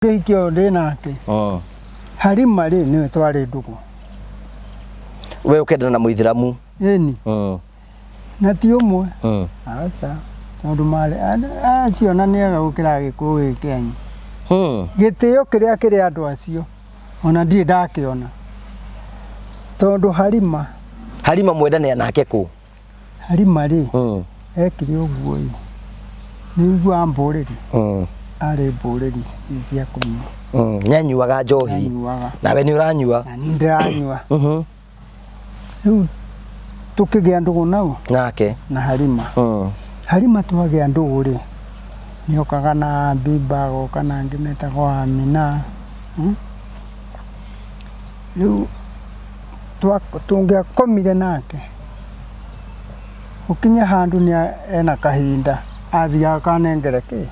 Kĩhiki ũyũ ndĩ nake Halima rĩ nĩwe twarĩ ndũgũ. We ũkendana na mũithĩramu? Ĩni. Na ti ũmwe. Aca, tondũ marĩ acio ona nĩ ega gũkĩra Agĩkũyũ gĩkĩ kĩanyu. Gĩtĩo kĩrĩa kĩrĩ andũ acio ona ndirĩ ndakĩona. Tondũ Halima. Halima mwendanĩra nake kũ? Halima rĩ, ekire ũguo ĩ, nĩ ũiguaga mbũrĩri? Arĩ mbũrĩri cia kũnyua. Nĩ anyuaga njohi? Nĩ anyuaga. Nawe nĩ ũranyua? Na niĩ ndĩranyua. Rĩu tũkĩgĩa ndũgũ nau? Nake? Na Halima. Halima twagĩa ndũgũ rĩ, nĩ okaga na Habiba, agoka na angĩ metagwo Amina. Rĩu tũngĩakomire nake, gũkinye handũ nĩ ena kahinda athiaga akanengere kĩ?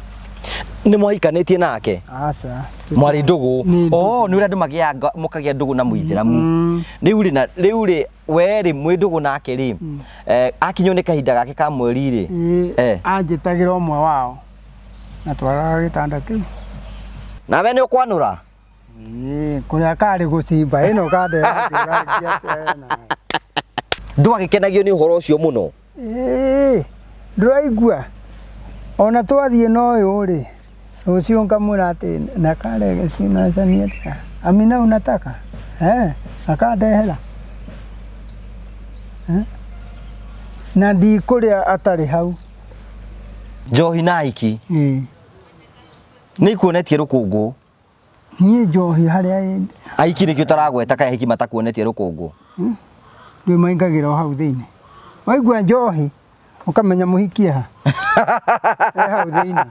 Nĩ mwahikanĩtie nake? Aca. Mwarĩ ndũgũ? Nĩ ndũgũ. Oh, nĩ ũrĩa andũ magĩaga mũkagĩa ndũgũ na mũithĩramu. Rĩu rĩ, na rĩu rĩ, we rĩ mwĩ ndũgũ nake rĩ, akinywo nĩ kahinda gake ka mweri rĩ? Ĩĩ, anjĩtagĩra ũmwe wao na twararaga gĩtanda kĩu. Nawe nĩ ũkwanũra? Ĩĩ, kũrĩa karĩ gũcimba ĩno kandehera atĩa ena. Ndwagĩkenagio nĩ ũhoro ũcio mũno? Ĩĩ, ndũraigua ona twathiĩ na ũyũ rĩ, rũciũ ngamwĩra atĩ na kare sinacania atĩa Amina unataka eh, akandehera eh? Na ndikũrĩa atarĩ hau. Njohi na aiki Ĩĩ. nĩ ikuonetie rũkũngũ? Niĩ njohi harĩa ĩ. Aiki nĩkĩo ũtaragweta kaĩ aiki matakuonetie rũkũngũ? Rĩu maingagĩra o hau thĩinĩ. Waigua njohi ũkamenya mũhiki e ha? E hau thĩinĩ.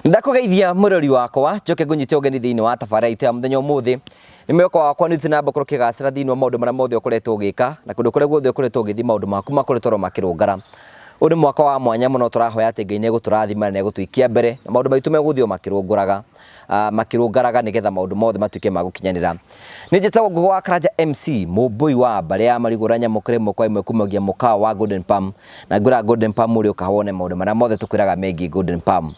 Ndakũgeithia mũrori wakwa njoke ngũnyite ũgeni thĩinĩ wa tabarĩra itũ ya mũthenya ũmũthĩ. Nĩ mwĩhoko wakwa nĩ ũthiĩ na mbere gũkorwo ũkĩgacĩra thĩinĩ wa maũndũ marĩa mothe ũkoretwo ũgĩka na kũndũ kũrĩa guothe ũkoretwo ũgĩthiĩ maũndũ maku makoretwo oro makĩrũngara. Ũyũ nĩ mwaka wa mwanya mũno tũrahoya atĩ Ngai nĩ egũtũrathima na nĩ egũtũikia mbere na maũndũ maitũ megũthiĩ o makĩrũngũraga makĩrũngaraga nĩgetha maũndũ mothe matuĩke ma gũkinyanĩra. Nĩ njĩtagwo Ngũgĩ wa Karanja MC, mũmbũi wa mbarĩ ya marigũ na nyamũkĩra ĩmwe kwa ĩmwe kumagia mũkawa wa Golden Palm. Na ngwĩraga Golden Palm ũrĩ ũka wone maũndũ marĩa mothe tũkwĩraga megiĩ Golden Palm.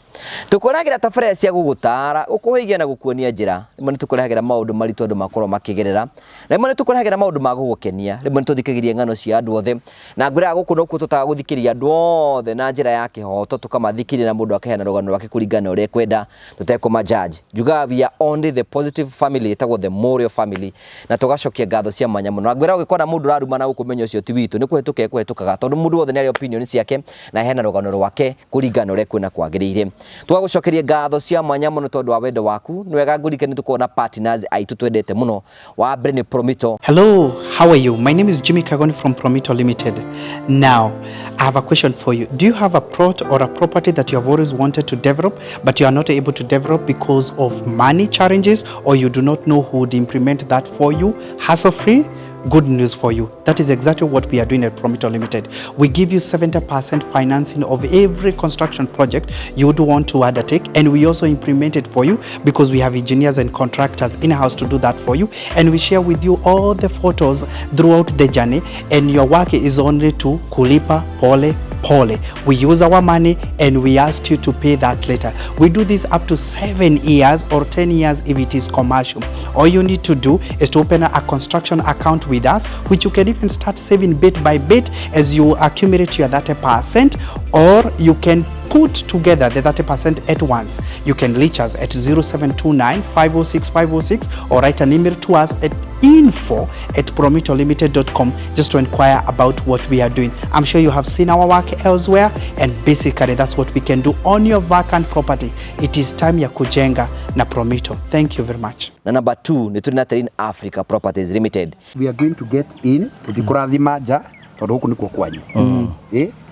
Tũkũrehagĩra tabarĩra cia gũgũtaara, gũkũhĩgia na gũkuonia njĩra. Rĩmwe nĩ tũkũrehagĩra maũndũ maritũ andũ makoragwo makĩgerera. Na rĩmwe nĩ tũkũrehagĩra maũndũ ma gũgũkenia. Rĩmwe nĩ tũthikagĩria ng'ano cia andũ othe. Na ngwĩraga gũkũ nokuo tũtaga gũthikĩrĩria andũ othe na njĩra ya kĩhoto, tũkamathikĩrĩria na mũndũ akaheana rũgano rwake kũringana na ũrĩa ekwenda. Tũtekũma judge. Njugaga we are only the positive family ĩtagwo the Morio family na tũgacokia ngatho cia mwanya mũno. Na ngwĩra ũngĩkona mũndũ ũrarumana gũkũ menya ũcio ti witũ, nĩ kũhĩtũka ekũhĩtũkaga tondũ mũndũ wothe nĩ arĩ opinion ciake na aheana rũgano rwake kũringana na ũrĩa ekuona kwagĩrĩire. Tũgagũcokeria ngatho cia mwanya mũno tondũ wa wendo waku. Nĩ wega ngũririkanie nĩ tũkoragwo na partners aitũ twendete mũno. Wa mbere nĩ Promito. Hello, how are you? My name is Jimmy Kagoni from Promito Limited. Now, I have a question for you. Do you have a plot or a property that you have always wanted to develop, but you are not able to develop because of money challenges, or you do not know who would implement that for you hassle-free? Good news for you. That is exactly what we are doing at Promito Limited. We give you 70% financing of every construction project you would want to undertake, and we also implement it for you because we have engineers and contractors in-house to do that for you, and we share with you all the photos throughout the journey, and your work is only to kulipa pole pole. We use our money and we ask you to pay that later. We do this up to 7 years or 10 years if it is commercial. All you need to do is to open a construction account with us, which you can even start saving bit by bit as you accumulate your 30%, or you can put together the 30% at once. You can reach us at 0729 506 506 or write an email to us at info@promitolimited.com just to inquire about what we are doing. I'm sure you have seen our work elsewhere, and basically that's what we can do on your vacant property. It is time ya kujenga na Promito. Thank you very much. Na number 2 nĩ tũrĩ na Terrain Africa Properties Limited. We are going to get in tũtikũrathima nja tondũ gũkũ nĩkuo kwanyu.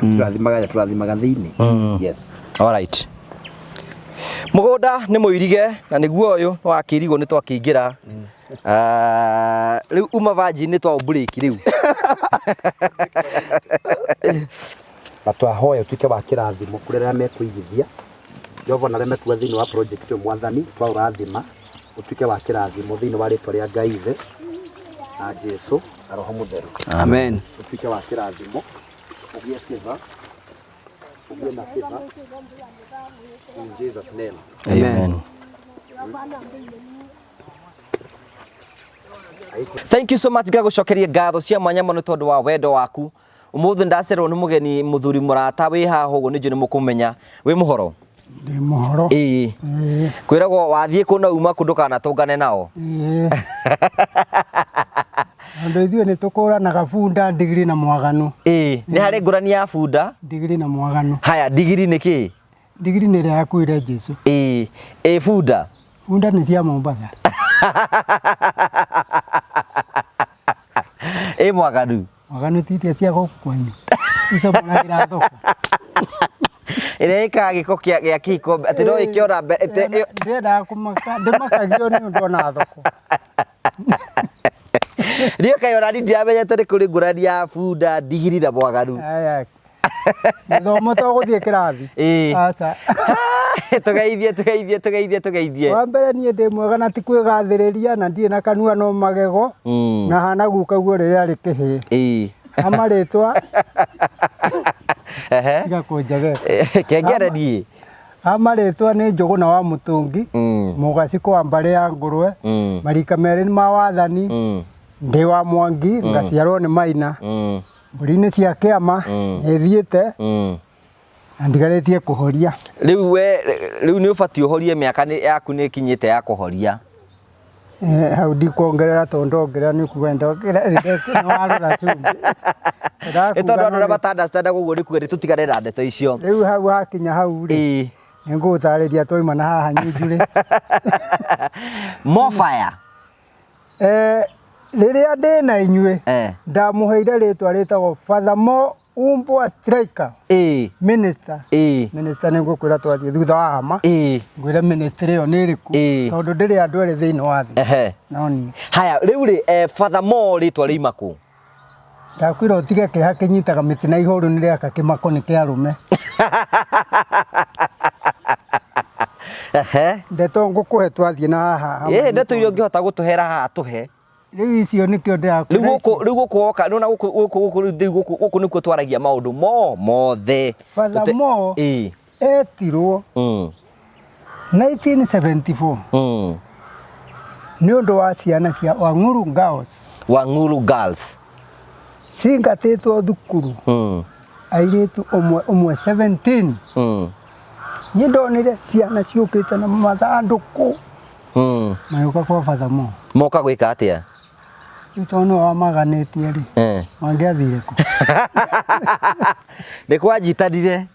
Tũtirathimaga nja, tũrathimaga thĩinĩ. Yes. All right. Mũgũnda nĩ mũirige na nĩguo ũyũ nĩ wakĩirigwo nĩ twakĩingĩra. Rĩu uma virgin nĩ twaũmburĩki rĩu. Na twahoya ũtuĩke wa kĩrathimo kũrĩ arĩa mekũigithia. Jehova na arĩa mekuga thĩinĩ wa project ĩyo Mwathani twaũrathima. Ũtuĩke wa kĩrathimo thĩinĩ wa rĩtwa rĩa Ngai Ithe na Jesu na Roho Mũtheru. Amen. Ũtuĩke wa kĩrathimo, ũgĩe favor, ũgĩe na favor in Jesus name. Amen. Thank you so much. Ngagũcokeria ngatho cia mwanya mũno tondũ wa wendo waku. Ũmũthĩ ndacererwo nĩ mũgeni mũthuri mũrata wĩ haha ũguo, nĩ njũĩ nĩ mũkũmenya. Wĩ mũhoro? Ndĩ mũhoro. Ĩĩ. Ĩĩ. Kwĩragwo wathiĩ kũ na uma kũ ndũkanatũngane nao. Ĩĩ. Tondũ ithuĩ nĩ tũkũranaga bunda, ndigiri na mwaganu. Ĩĩ, nĩ harĩ ngũrani ya bunda, Ndigiri na mwaganu. Haya, ndigiri nĩ kĩĩ? Ndigiri nĩ ĩrĩa yakuire Jesu. Ĩĩ, ĩ bunda? Bunda nĩ cia Mombatha. Ĩ mwaganu? Mwaganu ti iria cia gũkũ kwanyu. Icomoragĩra thoko. Ĩrĩa ĩkaga gĩko gĩa kĩhiko atĩ no ĩkĩona Ndiendaga kũmaka, ndĩmakagio nĩ ũndũ ona thoko. Niĩ kaĩ ona niĩ ndiramenyete nĩ kũrĩ ngũrani ya bunda, ndigiri na mwaganu. Aya. Gĩthomo to gũthiĩ kĩrathi. Ĩĩ. Aca. Tũgeithie, tũgeithie, tũgeithie, tũgeithie. Wa mbere niĩ ndĩ mwega na ti kwĩgathĩrĩria na ndirĩ na kanua no magego na hana guka guo rĩrĩa arĩ kĩhĩĩ. Ama rĩtwa tiga kũnjegeka. Kengere niĩ. Ama rĩtwa nĩ Njũgũna wa Mũtũngi, Mũgacikũ wa mbarĩ ya Ngũrwe, marika merĩ nĩ ma wathani, ndĩ wa Mwangi, ngaciarwo nĩ Maina, mbũri-inĩ cia kĩama, nĩthiĩte na ndigarĩtie kũhoria. Rĩu we rĩu nĩ ũbatiĩ ũhorie, mĩaka yaku nĩ ĩkinyĩte ya kũhoria. Hau ndikuongerera tondũ ndongerera nĩ kuga ndongerera nĩ warora cumbĩ. Nĩ tondũ andũ arĩa mata-understand ũguo nĩ kuga nĩ tũtigane na ndeto icio. Rĩu hau hakinya hau rĩ, nĩ ngũgũtarĩria twauma na haha nyinjurĩ. More fire. Rĩrĩa ndĩ na inyuĩ, ndamũheire rĩtwa rĩtagwo Father Mo Umbwa Striker. Minister. Minister nĩ ngũkwĩra twathiĩ thutha wa hama. Ngwĩre ministry ĩyo nĩ ĩrĩkũ. Tondũ ndĩrĩ andũ erĩ thĩinĩ wa thĩ. No niĩ. Haya, rĩu rĩ, Father Mo rĩtwa rĩima kũ? Ndakwĩra ũtige kĩeha kĩnyitaga mĩtĩ na ihũru nĩ rĩaka kĩmako nĩ kĩa arũme. Ndeto ngũkũhe twathiĩ na haha. Ĩĩ, ndeto iria ũngĩhota gũtũhera haha tũhe. Rĩu icio nĩkĩo ndĩrakwĩra. Rĩu gũkũ woka, nĩwona gũkũ gũkũ gũkũ rĩu gũkũ gũkũ nĩkuo twaragia maũndũ mothe. Father Mo etirwo 1974 nĩ ũndũ wa ciana cia Wang'uru Girls. Wang'uru Girls. Cingatĩtwo thukuru. Airĩtu ũmwe ũmwe 17. Niĩ ndonire ciana ciũkĩte na mathandũkũ. Magĩũka kwa Father Mo. Moka gwĩka atĩa? Rĩu tondũ nĩwe wamaganĩtie rĩ, mangĩathire kũ? Nĩ kwanyitanire.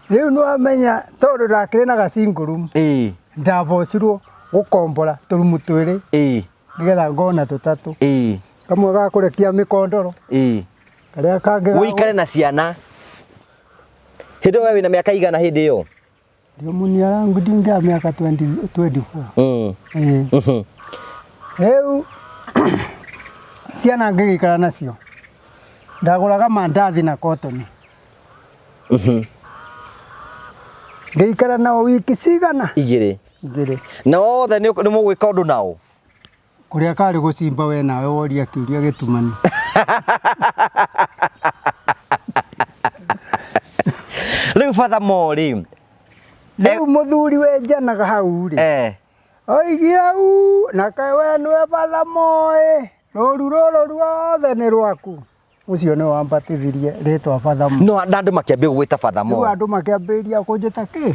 Rĩu nĩwamenya tondũ ndakĩrĩ na ga single room. Ndabocirwo gũkombora tũrumu twĩrĩ. Nĩgetha ngona tũtatũ. Kamwe ga kũrekia mĩkondoro. Karĩa kangĩ ga Ũikare na ciana. Hĩndĩ ĩyo we wĩna mĩaka igana hĩndĩ ĩyo? Ndio mũniara ndingĩa mĩaka 24. Rĩu ciana ngĩgĩikara nacio ndagũraga mandathi na kotoni. Ngĩikara nao wiki cigana? Igĩrĩ. Igĩrĩ. Na othe nĩ mũgwĩka ũndũ nao? Kũrĩa karĩ gũcimba we nawe woria kĩũria gĩtumanu. Rĩu Father Mo rĩ. Rĩu mũthuri wenjanaga hau rĩ. Oigire u na kaĩ we nĩwe Father Mo ĩ, rũru rũrũ ruothe nĩ rwaku. Ũcio nĩwe wambatithirie rĩtwa Father Mo. No na andũ makĩambia gũgwĩta Father Mo. Rĩu andũ makĩambĩrĩria kũnjĩta kĩ?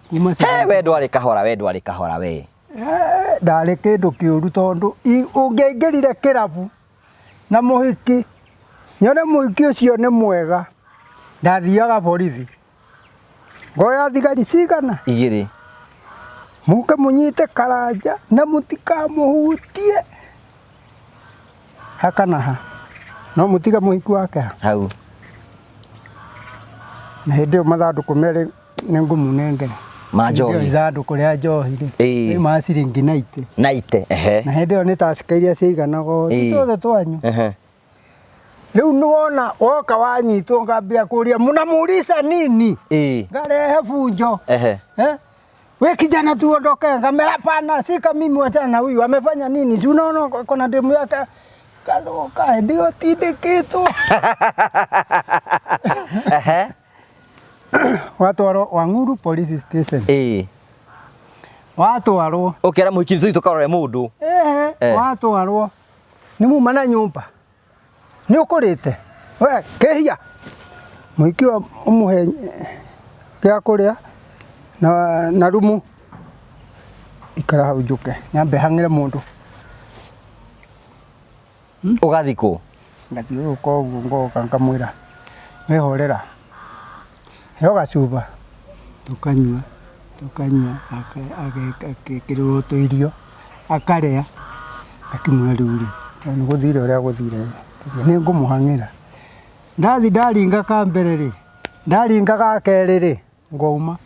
Kuma He we ndwarĩ kahora, we ndwarĩ kahora we. Ndarĩ kĩndũ kĩũru tondũ ũngĩaingĩrire kĩrabu na mũhiki, nyone mũhiki ũcio nĩ mwega, ndathiaga borithi. Ngoya thigari cigana? Igĩrĩ. Mũke mũnyite karanja na mũtikamũhutie ha kana ha. No mũtige mũhiki wake ha. Hau. Na hĩndĩ ĩyo mathandũkũ merĩ nĩ ngũmũnengera. Ma njohi. Hĩndĩ ĩyo ithandũkũ rĩa njohi rĩ. Nĩ ma ciringi 90. 90, ehe. Na hĩndĩ ĩyo nĩ tacika iria ciaiganaga ũũ, ti tũtũ twanyu. Rĩu nĩwona woka wanyitwo ngambia kũria mũnamuuliza nini? Ngarehe bunjo. We kijana tuondoke. Ngamera hapana, sika mimi, wachana na huyu. Amefanya nini? Si unaona kuna demu yake kathoka ndio tindikitwo. Watwarwo Wang'uru police station. Watwarwo. Ũkĩra mũhiki tũthiĩ tũkarore mũndũ. Ehe, watwarwo. Nĩ muma na nyũmba. Nĩ ũkũrĩte. We kĩhia. Mũhiki wa ũmũhe gĩa kũrĩa na rumu. Ikara hau njũke. Nyambe hang'ĩre mũndũ. Ũgathiĩ kũ? Ngathiũrũrũka ũguo ngoka ngamwĩra wehorera. Heo gacuba. Tũkanyua, tũkanyua, agekĩrĩrwo tũirio, akarĩa. Akĩmwĩra rĩu rĩ, tondũ nĩ gũthire ũrĩa gũthire, nĩ ngũmũhang'ĩra. Ndathi ndaringa ka mbere rĩ, ndaringa ga kerĩ rĩ, ngauma.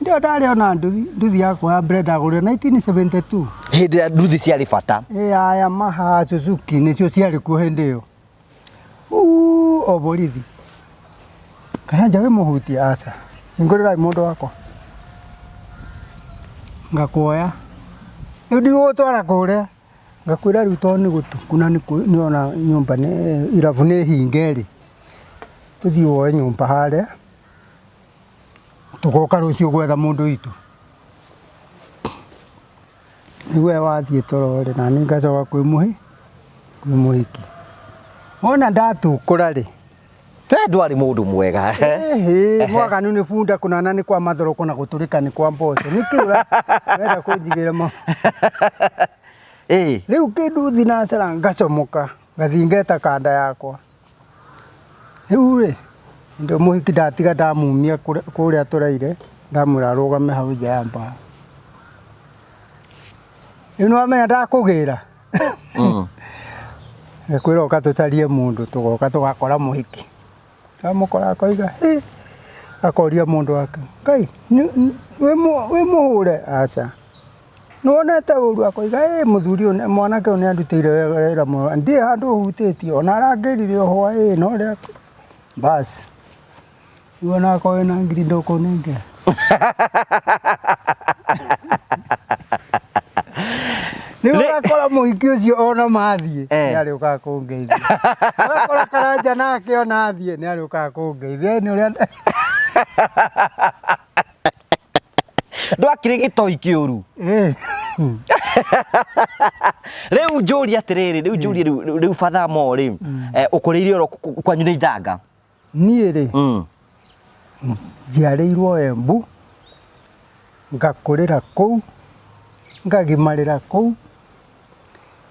Ndio ndarĩ ona nduthi yakwa ya mbere ndagũrire 1972. Hĩndĩ ĩrĩa nduthi ciarĩ bata. Ya Yamaha Suzuki nĩcio ciarĩ kuo hĩndĩ ĩyo. O borithi. Karanja wĩ mũhutie aca. Hingũrĩrai mũndũ wakwa. Ngakuoya. Rĩu ndigũgũtwara kũrĩa. Ngakwĩra rĩu tondũ nĩ gũtuku na nĩona nyũmba nĩ irabu nĩ hinge rĩ. Tũthiĩ woe nyũmba harĩa. Tũgoka rũciũ gwetha mũndũ witũ. Rĩu we wathiĩ toro rĩ, na niĩ ngacoka kwĩ mũhiki. Wona ndatukũra rĩ. We ndwarĩ mũndũ mwega. Ĩhĩ, mwaganu nĩ bunda kũnana nĩ kwa mathoroko na gũtũrĩka nĩ kwa mboco. Nĩkĩ ũrenda kũnjigĩra ma? Rĩu kĩndũ thinacara ngacomoka, ngathiĩ ngeta kanda yakwa. Rĩu rĩ, ndio mũhiki ndatiga ndamumia kũrĩa tũraire, ndamwĩra arũgame hau nja ya mbaa. Rĩu nĩwamenya ndakũgĩra. Ngakwĩra ũka tũcarie mũndũ, tũgoka tũgakora mũhiki. Ndamũkora akoiga, hĩ, akoria mũndũ wake, Ngai, wĩ mũhũre? Aca. Nĩwonete ũru? Akoiga, ĩ, mũthuri ũyũ, mwanake ũyũ nĩandutĩire wĩra mũno, ndirĩ handũ hutĩtio, ona arangĩrire o hwaĩ, no rĩa basi. Rĩu ona akorwo wĩna ngiri ndũkũnengera. Rĩu ũgakora mũhiki ũcio ona mathiĩ, nĩarĩũkaga kũngeithia. Ũgakora Karanja nake ona athiĩ, nĩarĩũkaga kũngeithia. Nĩ ũrĩa Ndwakĩrĩ gĩtoi kĩũru. Rĩu njũrie atĩrĩrĩ, rĩu njũrie rĩu Father Mo rĩ, ũkũrĩire oro kwanyu nĩ ithanga? Niĩ rĩ, njiarĩirwo Embu, ngakũrĩra kũu, ngagimarĩra kũu,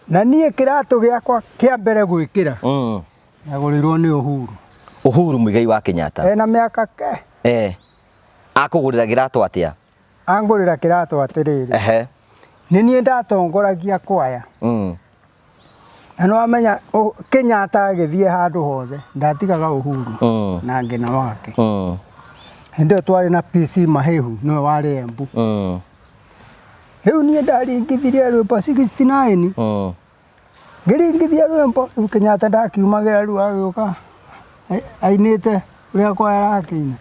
na niĩ kĩratũ gĩakwa kĩa mbere gwĩkĩra, ndagũrĩirwo nĩ Uhuru. Uhuru Muigai wa Kenyatta. Ena mĩaka ke. Akũgũrĩra kĩratũ atĩa? Angũrĩra kĩratũ atĩrĩrĩ. Nĩ niĩ ndatongoragia kwaya. Na nĩwamenya Kenyatta agĩthiĩ handũ hothe, ndatigaga Uhuru na ngina wake. Hĩndĩ ĩyo twarĩ na PC Mahehu, nĩwe warĩ Embu. Rĩu niĩ ndaringithirie rwĩmbo 69. Ngĩringithia rwĩmbo, rĩu Kenyatta ndakiumagĩra rĩu agĩũka ainĩte ũrĩa kwaya arakĩina.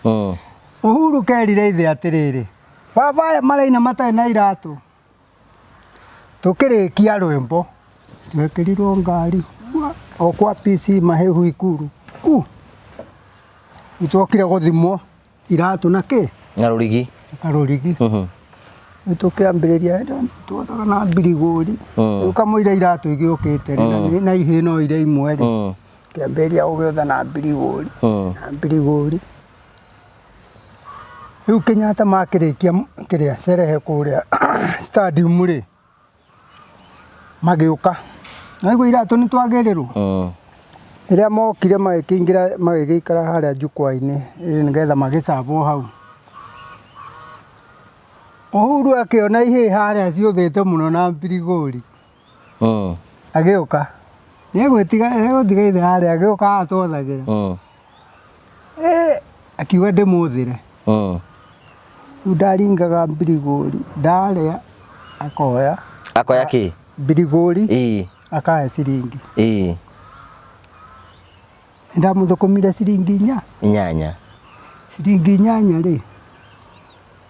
Uhuru kerire ithe atĩrĩrĩ, baba aya maraina matarĩ na iratũ. Tũkĩrĩkia rwĩmbo, twekĩrirwo ngari o kwa PC Mahehu Ikuru. Ku. Nĩtwokire gũthimwo iratũ na kĩ? Na rũrigi. Karũrigi. Nĩtũkĩambĩrĩria twothaga na mbirigũri. Rĩu kamũira iratũ igĩũkĩte rĩ, na ihĩ no iria imwe rĩ. Kĩambĩrĩria gũgĩotha na mbirigũri. Na mbirigũri. Rĩu Kenyatta makĩrĩkia kĩrĩa cerehe kũrĩa stadium rĩ, magĩũka. Naigua iratũ nĩtwagĩrĩrwo. Rĩrĩa mokire magĩkĩingĩra magĩgĩikara harĩa jukwaa-inĩ nĩgetha magĩcabwo hau. Uhuru akĩona ihĩĩ harĩa ciũthĩte mũno na mbirigũri. Agĩũka. Nĩegwĩtiga nĩegũtiga ithe harĩa agĩũka haha twothagĩra. Akiuga ndĩmũthĩre. Rĩu ndaringaga mbirigũri, ndarĩa akoya. Akoya kĩ? Mbirigũri. Akahe ciringi. Ndamũthũkũmire ciringi inya. Inyanya. Ciringi inyanya rĩ,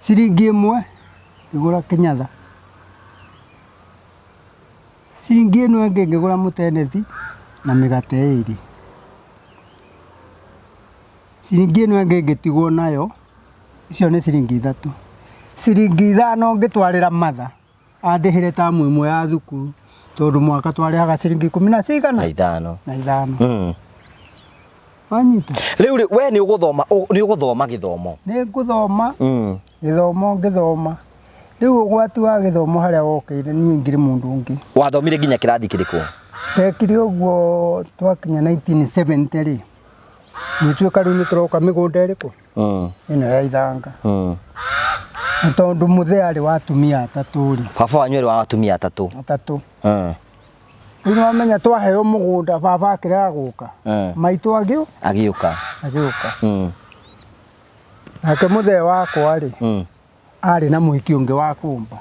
ciringi ĩmwe Ngĩgũra kĩnyatha. Ciringi ĩno ĩngĩ ngĩgũra mũtenethi na mĩgate ĩrĩ. Ciringi ĩno ĩngĩ ngĩtigwo nayo, icio nĩ ciringi 3. Ciringi 5 ngĩtwarĩra matha andĩhĩre tamu ĩmwe ya thukuru tondũ mwaka twarĩhaga ciringi ikũmi na cigana? Na ithano. Na ithano. Wanyita? Rĩu rĩ, we nĩ ũgũthoma, nĩ ũgũthoma gĩthomo? Nĩ ngũthoma. Gĩthomo ngĩthoma. Rĩu ũgwati wa gĩthomo harĩa wokĩire niĩ ngĩrĩ mũndũ ũngĩ. Wathomire nginya kĩrathi kĩrĩkũ? Ndekire ũguo twakinya 1970 rĩ, gũgĩtuĩka rĩu nĩ tũroka mĩgũnda ĩrĩkũ? Ĩno ya ithanga. Na tondũ mũthee arĩ wa atumia atatũ rĩ. Baba wanyu arĩ wa atumia atatũ? Atatũ. Rĩu nĩwamenya twaheo mũgũnda baba akĩrega gũka. Maitũ agĩũka. Agĩũka. Nake mũthee wakwa rĩ, arĩ na mũhiki ũngĩ wa kũmba.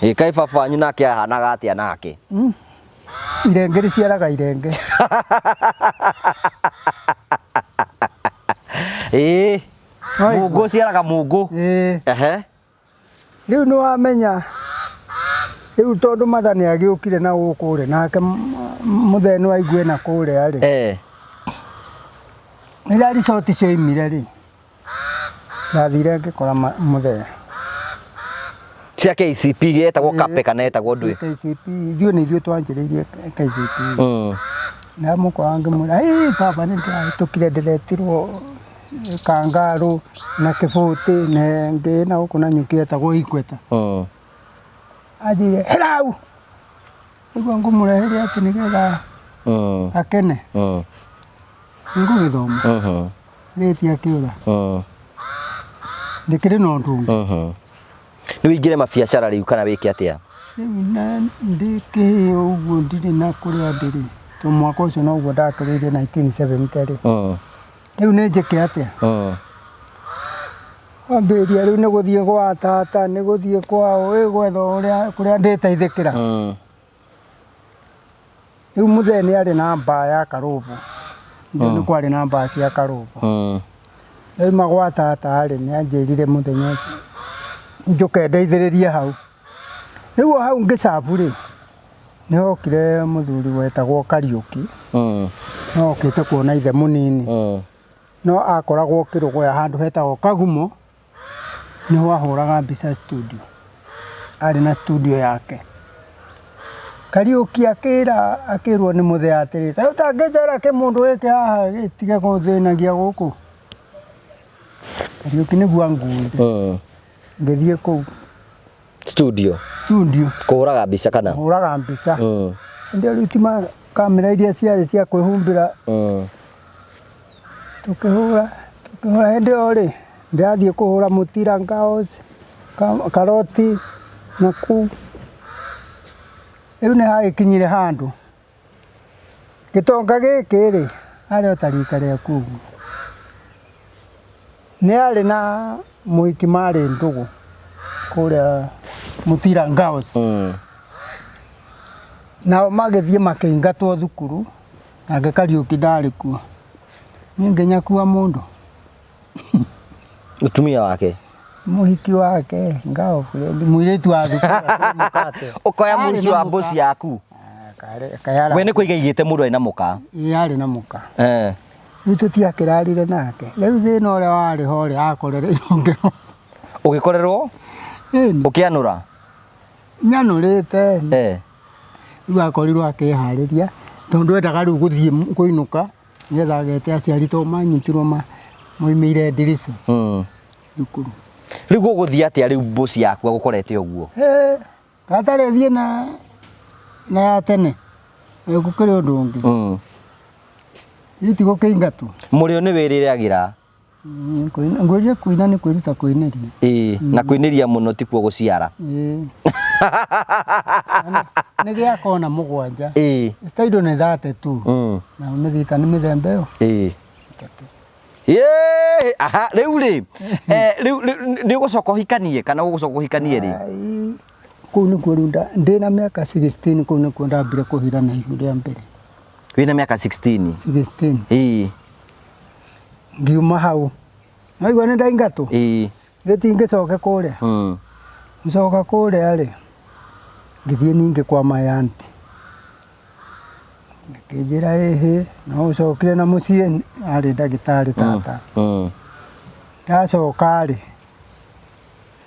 Ĩ kaĩ baba wanyu nake ahanaga atĩa nake? Irenge rĩciaraga irenge. Ĩ, mũngũ ũciaraga mũngũ. Ĩ. Ehe. Rĩu nĩ wamenya, rĩu tondũ matha nĩ agĩũkire na gũkũ rĩ, nake mũthee nĩ waigue na kũrĩa rĩ. Rĩrĩa ricoti cioimire rĩ, ndathire ngĩkora mũthee. Cia KCP yetagwo Kape kana yetagwo ndũĩ? KCP, ithuĩ nĩ ithuĩ twanjĩrĩirie KCP. Ndamũkora ngĩmwĩra, hĩ baba nĩ ndĩrahĩtũkire ndĩretirwo kangarũ na kĩbũtĩ na ĩngĩ na gũkũ na nyuki yetagwo Ikweta. Anjĩrire, hĩra hau! Nĩguo ngũmũrehere atĩ nĩgetha akene. Nĩngũgĩthoma. Rĩti akĩũra. Ndĩkĩrĩ na ũndũ ũngĩ. Nĩ ũingĩre mabiacara rĩu kana wĩke atĩa? Rĩu na ndĩ kĩhĩĩ ũguo ndirĩ na kũrĩa ndĩrĩ. To mwaka ũcio noguo ndakĩrĩire 1970 rĩ. Rĩu nĩ njĩke atĩa? Kwambĩrĩria rĩu nĩ gũthiĩ gwa tata, nĩ gũthiĩ kwa ũ, gwetha ũrĩa kũrĩa ndĩteithĩkĩra. Rĩu mũthee nĩ arĩ na mbaa ya karũbũ. Ndio nĩ kwarĩ na mbaa cia karũbũ. Ndauma gwa tata rĩ, nĩ anjĩrire mũthenya ũcio njũke ndeithĩrĩrie hau. Rĩu o hau ngĩcabu rĩ, nĩ hokire mũthuri wetagwo Kariũki. No okĩte kuona ithe mũnini. No akoragwo Kĩrũgũya handũ hetagwo Kagumo, nĩho ahũraga mbica studio. Arĩ na studio yake. Kariũki akĩra akĩrwo nĩ mũthee atĩrĩ, kaĩ ũtangĩnjoera kĩmũndũ gĩkĩ haha gĩtige gũthĩnagia gũkũ. Kariũki nĩguo anguire. Ngĩthiĩ kũu. Studio. Studio. Kũhũraga mbica kana? Kũhũraga mbica. Hĩndĩ ĩyo rĩu ti ma kamera iria ciarĩ cia kwĩhumbĩra. Tũkĩhũra, tũkĩhũra hĩndĩ ĩyo rĩ, ndĩrathiĩ kũhũra mũtira Girls, karoti na kũu. Rĩu nĩ hagĩkinyire handũ, gĩtonga gĩkĩ rĩ, arĩ o ta rika rĩaku ũguo. Nĩ arĩ na mũhiki marĩ ndũgũ kũrĩa Mũtira Girls. Nao magĩthiĩ makĩingatwo thukuru, nake Kariũki ndarĩ kuo. Niĩ ngĩnyakua mũndũ. Mũtumia wake? Mũhiki wake, girlfriend, mũirĩtu wa thukuru akĩrĩ mũkate. Ũkoya Arĩ mũhiki na wa mũka. mboci yaku? Kayara. We nĩ kũiga aigĩte mũndũ arĩ na mũka? Ĩĩ, arĩ na mũka. Rĩu tũtiakĩrarire nake. Rĩu thĩna ũrĩa warĩ ho rĩ, akorereirwo ngĩrwo. Ũgĩkorerwo? Ĩni. Ũkĩanũra? Nyanũrĩte. Rĩu akorirwo akĩharĩria, tondũ endaga rĩu gũthiĩ kũinũka, nĩgetha agete aciari tondũ manyitirwo moimĩire ndirica. Thukuru. Rĩu gũgũthiĩ atĩa rĩu mboci yaku agũkorete ũguo? Hĩ, gatarĩ thiĩ na ya tene. Gũkĩrĩ ũndũ ũngĩ. Niĩ ti gũkĩingatwo. Mũrĩo nĩ wĩrĩragĩra? Ngwĩrire kũina nĩ kwĩruta kũinĩria. Ĩĩ, na kũinĩria mũno tikuo gũciara. Ĩĩ. Nĩ gĩa kona 7. Ĩĩ. Staido nĩ 32. Na mĩthita nĩ mĩthemba ĩyo. Ĩĩ. Ĩĩ, aha, rĩu rĩ, rĩu, rĩu, nĩ ũgũcoka ũhikanie kana ũgũcoka ũhikanie rĩ? Ai, kũu nĩkuo rĩu ndĩna mĩaka 16, kũu nĩkuo ndambire kũhira na ihu rĩa mbere. Wĩna mĩaka 16? 16. Ĩĩ. Ngiuma hau. Waigua nĩ ndaingatwo? Ĩĩ. Gĩtingĩcoke kũrĩa. Gũcoka kũrĩa rĩ, ngĩthiĩ ningĩ kwa my aunty. Akĩnjĩra ĩhĩ, no ũcokire na mũciĩ, arĩ ndagĩtarĩ tata. Ndacoka rĩ,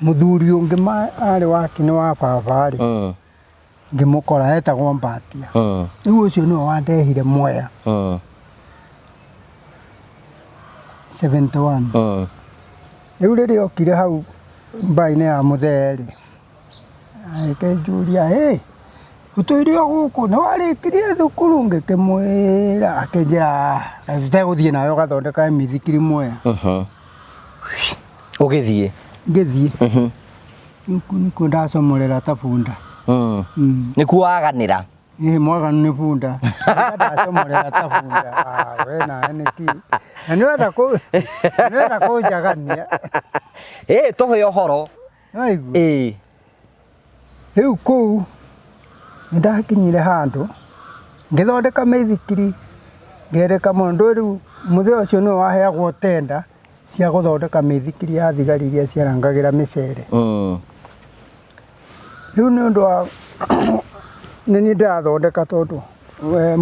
mũthuri ũngĩ arĩ waki-inĩ wa baba rĩ, ngĩmũkora etagwo Mbatia. Rĩu ũcio nĩwe wandehire Mwea 71. Rĩu rĩrĩa okire hau mbainĩ ya mũthee rĩ, agĩkĩnjũria hĩ, ũtũire o gũkũ nĩ warĩkirie thukuru? Ngĩkĩmwĩra, akĩnjĩra kaĩ tũtegũthiĩ nawe ũgathondekage mĩithikiri Mwea. Ũgĩthiĩ? Ngĩthiĩ. Rĩu kũu nĩkuo ndacomorera ta bunda. Nĩkuo waganĩra? Ĩĩ mwaganu nĩ bunda. Ndacomorera ta bunda. Ah, we nawe nĩkĩ? Na nĩ ũrenda kũ nĩ ũrenda kũnjagania. Ĩ tũhe ũhoro. Nĩwaigua? Ĩĩ. Rĩu kũu nĩ ndakinyire handũ ngĩthondeka mĩithikiri ngĩrĩka mũno. Ndũĩ rĩu mũthee ũcio nĩwe waheagwo tenda cia gũthondeka mĩithikiri ya thigari iria ciarangagĩra mĩcere. Rĩu nĩ ũndũ wa nĩ niĩ ndĩrathondeka tondũ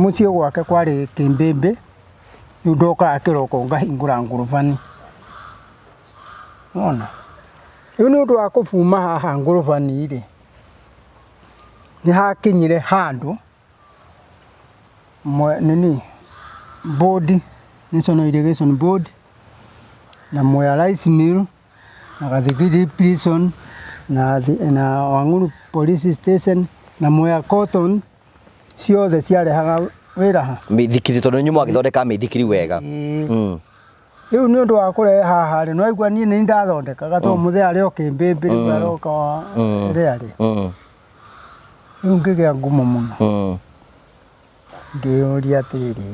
mũciĩ gwake kwarĩ kĩmbĩmbĩ, rĩu ndokaga kĩroko ngahingũra ngurubani. Nĩwona? Rĩu nĩ ũndũ wa kũbuma haha ngurubani rĩ, nĩ hakinyire handũ nini board, National Irrigation Board na Mwea Rice Mill na Gathigiri Prison na Wang'uru Police Station na Mwea Cotton ciothe ciarehaga wĩra ha? Mĩithikiri tondũ inyuĩ mwagĩthondekaga mĩithikiri wega. Ĩĩ. Rĩu nĩ ũndũ wa kũrehe haha rĩ, nĩwaigua niĩ nĩ ndathondekaga tondũ mũthee arĩ o kĩmbĩmbĩ rĩu aroka rĩarĩ. Rĩu ngĩgĩa ngumo mũno. Ngĩyũria atĩrĩrĩ,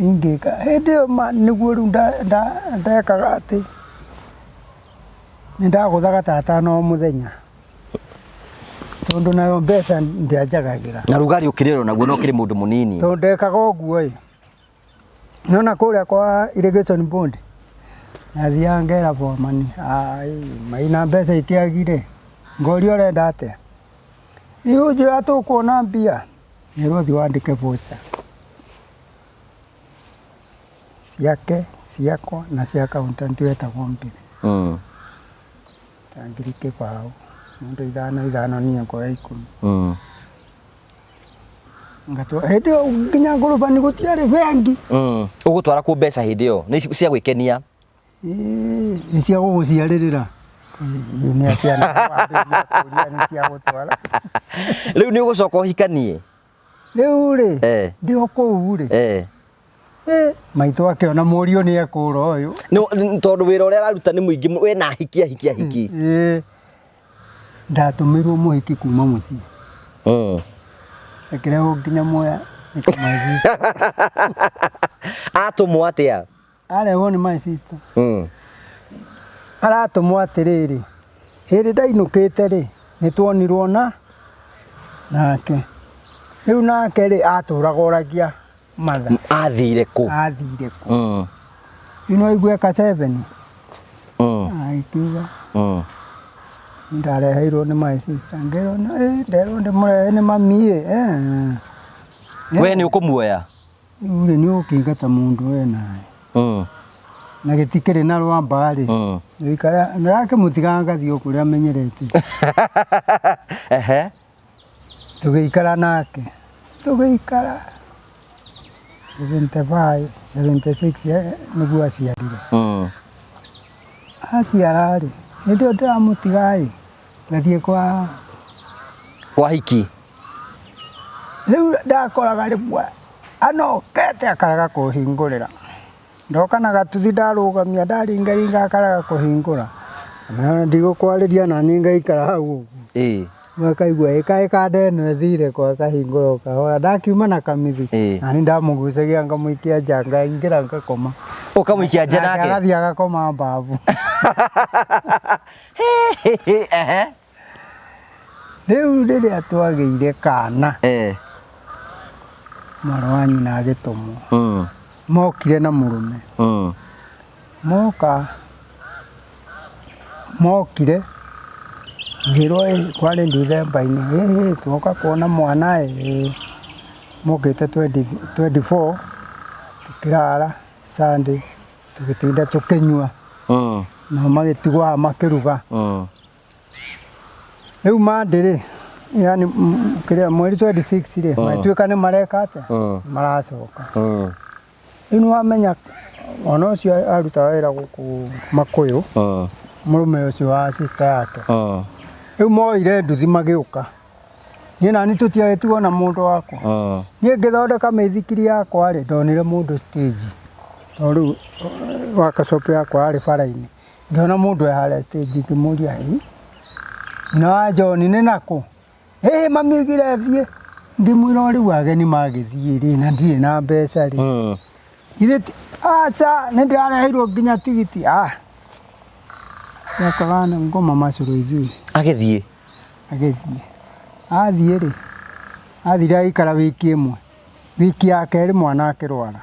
ingĩka, hĩndĩ ĩyo ma nĩguo rĩu ndekaga atĩ, nĩ ndagũthaga tata o mũthenya, tondũ nayo mbeca ndĩanjagagĩra. Na rugarĩ ũkĩrĩ naguo no ũkĩrĩ mũndũ mũnini. Tondũ ndekaga ũguo ĩ, nĩwona kũrĩa kwa irrigation board, ndathiaga ngera foreman, maina mbeca ikĩagire, ngoria ũrenda atĩa? Rĩu ũnjĩra tũkuona mbia. Nĩrwo thiĩ wandĩke voucher ciake, ciakwa na cia accountant wetagwo Mbire. Ta ngiri kĩbaũ, mũndũ ithano ithano niĩ ngoya ikũmi. Ngatwara, hĩndĩ ĩyo nginya ngũrũbani gũtiarĩ bengi. Ũgũtwara kũ mbeca hĩndĩ ĩyo? Nĩ cia gwĩkenia? Ĩĩ, nĩ cia gũgũciarĩrĩra. Ĩĩ, nĩ atĩa na wambĩrĩria kũria nĩ cia gũtwara. Rĩu nĩ ũgũcoka ũhikanie? Rĩu rĩ, ndĩ o kũu rĩ, maitũ akĩona mũriũ nĩ ekũra ũyũ. Tondũ wĩra ũrĩa araruta nĩ mũingĩ, we na ahiki ahiki ahiki. Ĩĩ, ndatũmĩirwo mũhiki kuma mũciĩ. Akĩrehwo nginya Mwea nĩ kamaci. Atũmwo atĩa? Arehwo nĩ my sister. Aratũmwo atĩrĩrĩ, hĩndĩ ndainũkĩte rĩ, nĩ tuonirwo na nake. Rĩu nake rĩ, atũraga oragia mother. Athire kũ? Athire kũ? Rĩu no aigue ka seven. Agĩkiuga ndareheirwo nĩ my sister. Ngĩrwo nderwo ndĩmũrehe nĩ mami ĩ. We nĩ ũkũmuoya? Rĩu rĩ nĩ ũgũkĩingata mũndũ we nawe. Na gĩtikĩrĩ na rwamba rĩ. Gũikara ndĩrakĩmũtiga ngathiĩ o kũrĩa amenyerete. Tũgĩikara nake. Tũgĩikara 75, 76 nĩguo aciarire. Aciara rĩ, hĩndĩ ĩyo ndĩramũtiga ĩ, ngathiĩ kwa Kwa hiki. Rĩu ndakoraga rĩmwe anokete akarega kũhingũrĩra. Ndoka na gatuthi ndarũgamia ndaringaringa akarega kũhingũra. Na ndigũkwarĩria na niĩ ngaikara hau ũguo. Rĩu akaigua ĩ kaĩ kanda ĩno ĩthire kũ akahingũra o kahora. Ndakiuma na kamithi na niĩ ndamũgucagia ngamũikia nja ngaingĩra ngakoma. Ũkamũikia nja Nake nake? agathiĩ agakoma mbabu. Rĩu rĩrĩa twagĩire kana, mwarĩ wa nyina agĩtũmwo, mokire na mũrũme, moka, mokire, Ngĩrwo ĩ kwarĩ Ndithemba-inĩ, ĩhĩ twoka kuona mwana ĩ, mokĩte 24 tũkĩrara Sunday tũgĩtinda tũkĩnyua nao magĩtigwo haha makĩruga. Rĩu Monday rĩ, yani kĩrĩa mweri 26 rĩ, magĩtuĩka nĩ mareka atĩa? Maracoka. Rĩu nĩ wamenya mwana ũcio arutaga wĩra gũkũ Makũyũ, mũrũme ũcio wa sister yake. Rĩu moire nduthi magĩũka. Niĩ nani tũtiagĩtigwo na mũndũ wakwa. Niĩ ngĩthondeka mĩithikiri yakwa rĩ, ndonire mũndũ stage. Tondũ rĩu workshop yakwa yarĩ bara-inĩ. Ngĩona mũndũ e harĩa stage ngĩmũria ĩ, nyina wa John nĩ nakũ? Ĩ mami oigire thiĩ. Ngĩmwĩra o rĩu ageni magĩthiĩ rĩ na ndirĩ na mbeca rĩ. Githĩ ti aca nĩ ndĩrareheirwo nginya tigiti ah. Twekaga ngoma macũrũ ithuĩ. Agĩthiĩ. Agĩthiĩ. Athiĩ rĩ, athire agĩikara wiki ĩmwe. Wiki ya kerĩ mwana akĩrwara.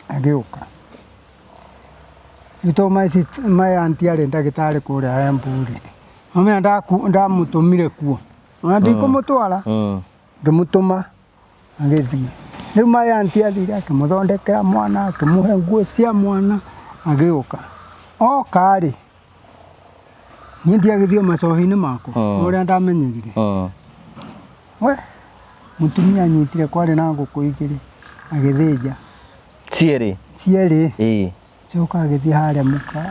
Agĩũka. Rĩu tondũ my auntie arĩ ndagĩtarĩ kũrĩa Embu rĩ, Mamenya ndamũtũmire kuo ona ndikũmũtwara ngĩmũtũma agĩthiĩ. Rĩu my auntie athire akĩmũthondekera mwana akĩmũhe nguo cia mwana agĩũka. Oka rĩ, niĩ ndiagĩthiĩ o macohi-inĩ makwa ũrĩa ndamenyerire. We mũtumia anyitire kwarĩ na ngũkũ igĩrĩ agĩthĩnja. Cierĩ? Cierĩ. Acoka agĩthiĩ harĩa mũka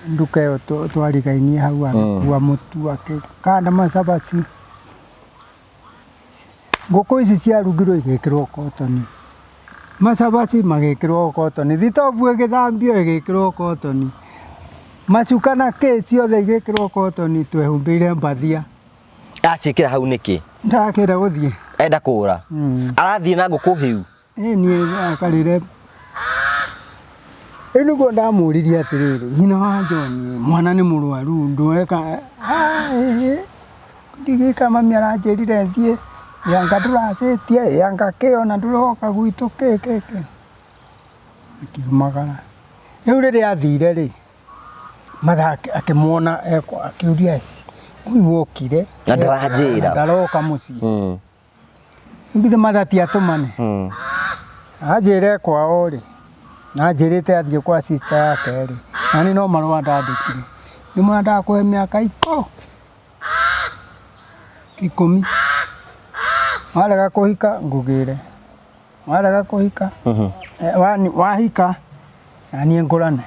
nduka ĩyo twarigainie hau agĩkua mũtu akĩkanda macabaci. Ngũkũ ici ciarugirwo igĩkĩrwo kotoni, macabaci magĩkĩrwo kotoni, thitobu ĩgĩthambio ĩgĩkĩrwo kotoni, macuka na kĩ ciothe igĩkĩrwo kotoni twehumbĩire mbathia. Aciĩkĩra hau nĩkĩ? Ndarakĩenda gũthiĩ. Enda kũra? Arathiĩ na ngũkũ hĩu? Ĩ niĩ akarĩre rĩu nĩguo ndamũririe atĩrĩrĩ nyina wa John mwana nĩ mũrwaru ndũreka ndigĩka mami aranjĩrire thiĩ anga ndũracĩtie anga kĩ ona ndũroka gwitũ kĩ kĩ kĩ akiumagara rĩu rĩrĩa athire rĩ mathaa akĩmuona akĩũria ũyũ wokire Na ndaranjĩra. na ndaroka mũciĩ Githĩ matha ti atũmane? Anjĩre kwao rĩ, na anjĩrĩte athiĩ kwa sister yake rĩ, na niĩ no marũa ndandĩkire. Ngĩmwĩra ndakũhe mĩaka 10. Warega kũhika ngũgĩre, warega kũhika, wahika na niĩ ngũrane.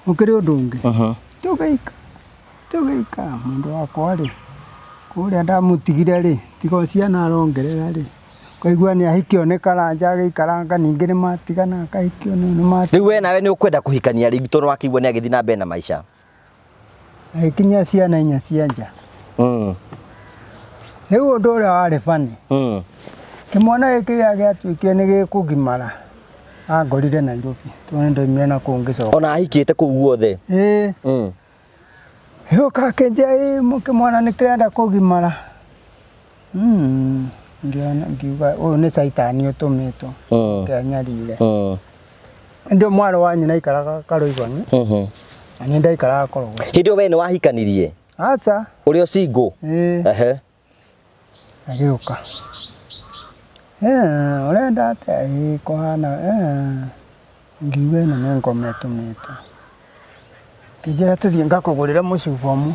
Gũkĩrĩ ũndũ ũngĩ? Tũgĩikara. Tũgĩikara mũndũ wakwa rĩ, kũrĩa ndamũtigire rĩ, tiga o ciana arongerera rĩ, ũkaigua nĩ ahikio nĩ Karanja agĩikaranga ningĩ nĩ matigana akahikio nĩ nĩ matigana. Rĩu we nawe nĩ ũkwenda kũhikania rĩngĩ tondũ wakĩigua nĩ agĩthiĩ na mbere na maica? Agĩkinyia ciana inya cia nja. Rĩu ũndũ ũrĩa warĩ funny, kĩmwana gĩkĩ rĩrĩa gĩatuĩkire nĩ gĩkũgimara, angorire Nairobi tondũ nĩ ndaumire na kũu ngĩcoka. Ona ahikĩte kũu guothe? Ĩĩ. Gĩũka akĩnjĩra ĩ kĩmwana nĩ kĩrenda kũgimara. Ngĩona ngiuga ũyũ nĩ caitani ũtũmĩtwo ũke anyarire. Ĩndĩ mwarĩ wa nyina aikaraga Karũigoni na niĩ ndaikaraga Korogocho. Hĩndĩ ĩyo we nĩ wahikanirie? Aca. Ũrĩ o single? Ĩĩ. Agĩũka. Ũrenda atĩa? Ĩĩ kũhana Ngiuga ĩno nĩ ngoma ĩtũmĩtwo. Akĩnjĩra tũthiĩ ngakũgũrĩre mũcuba ũmwe.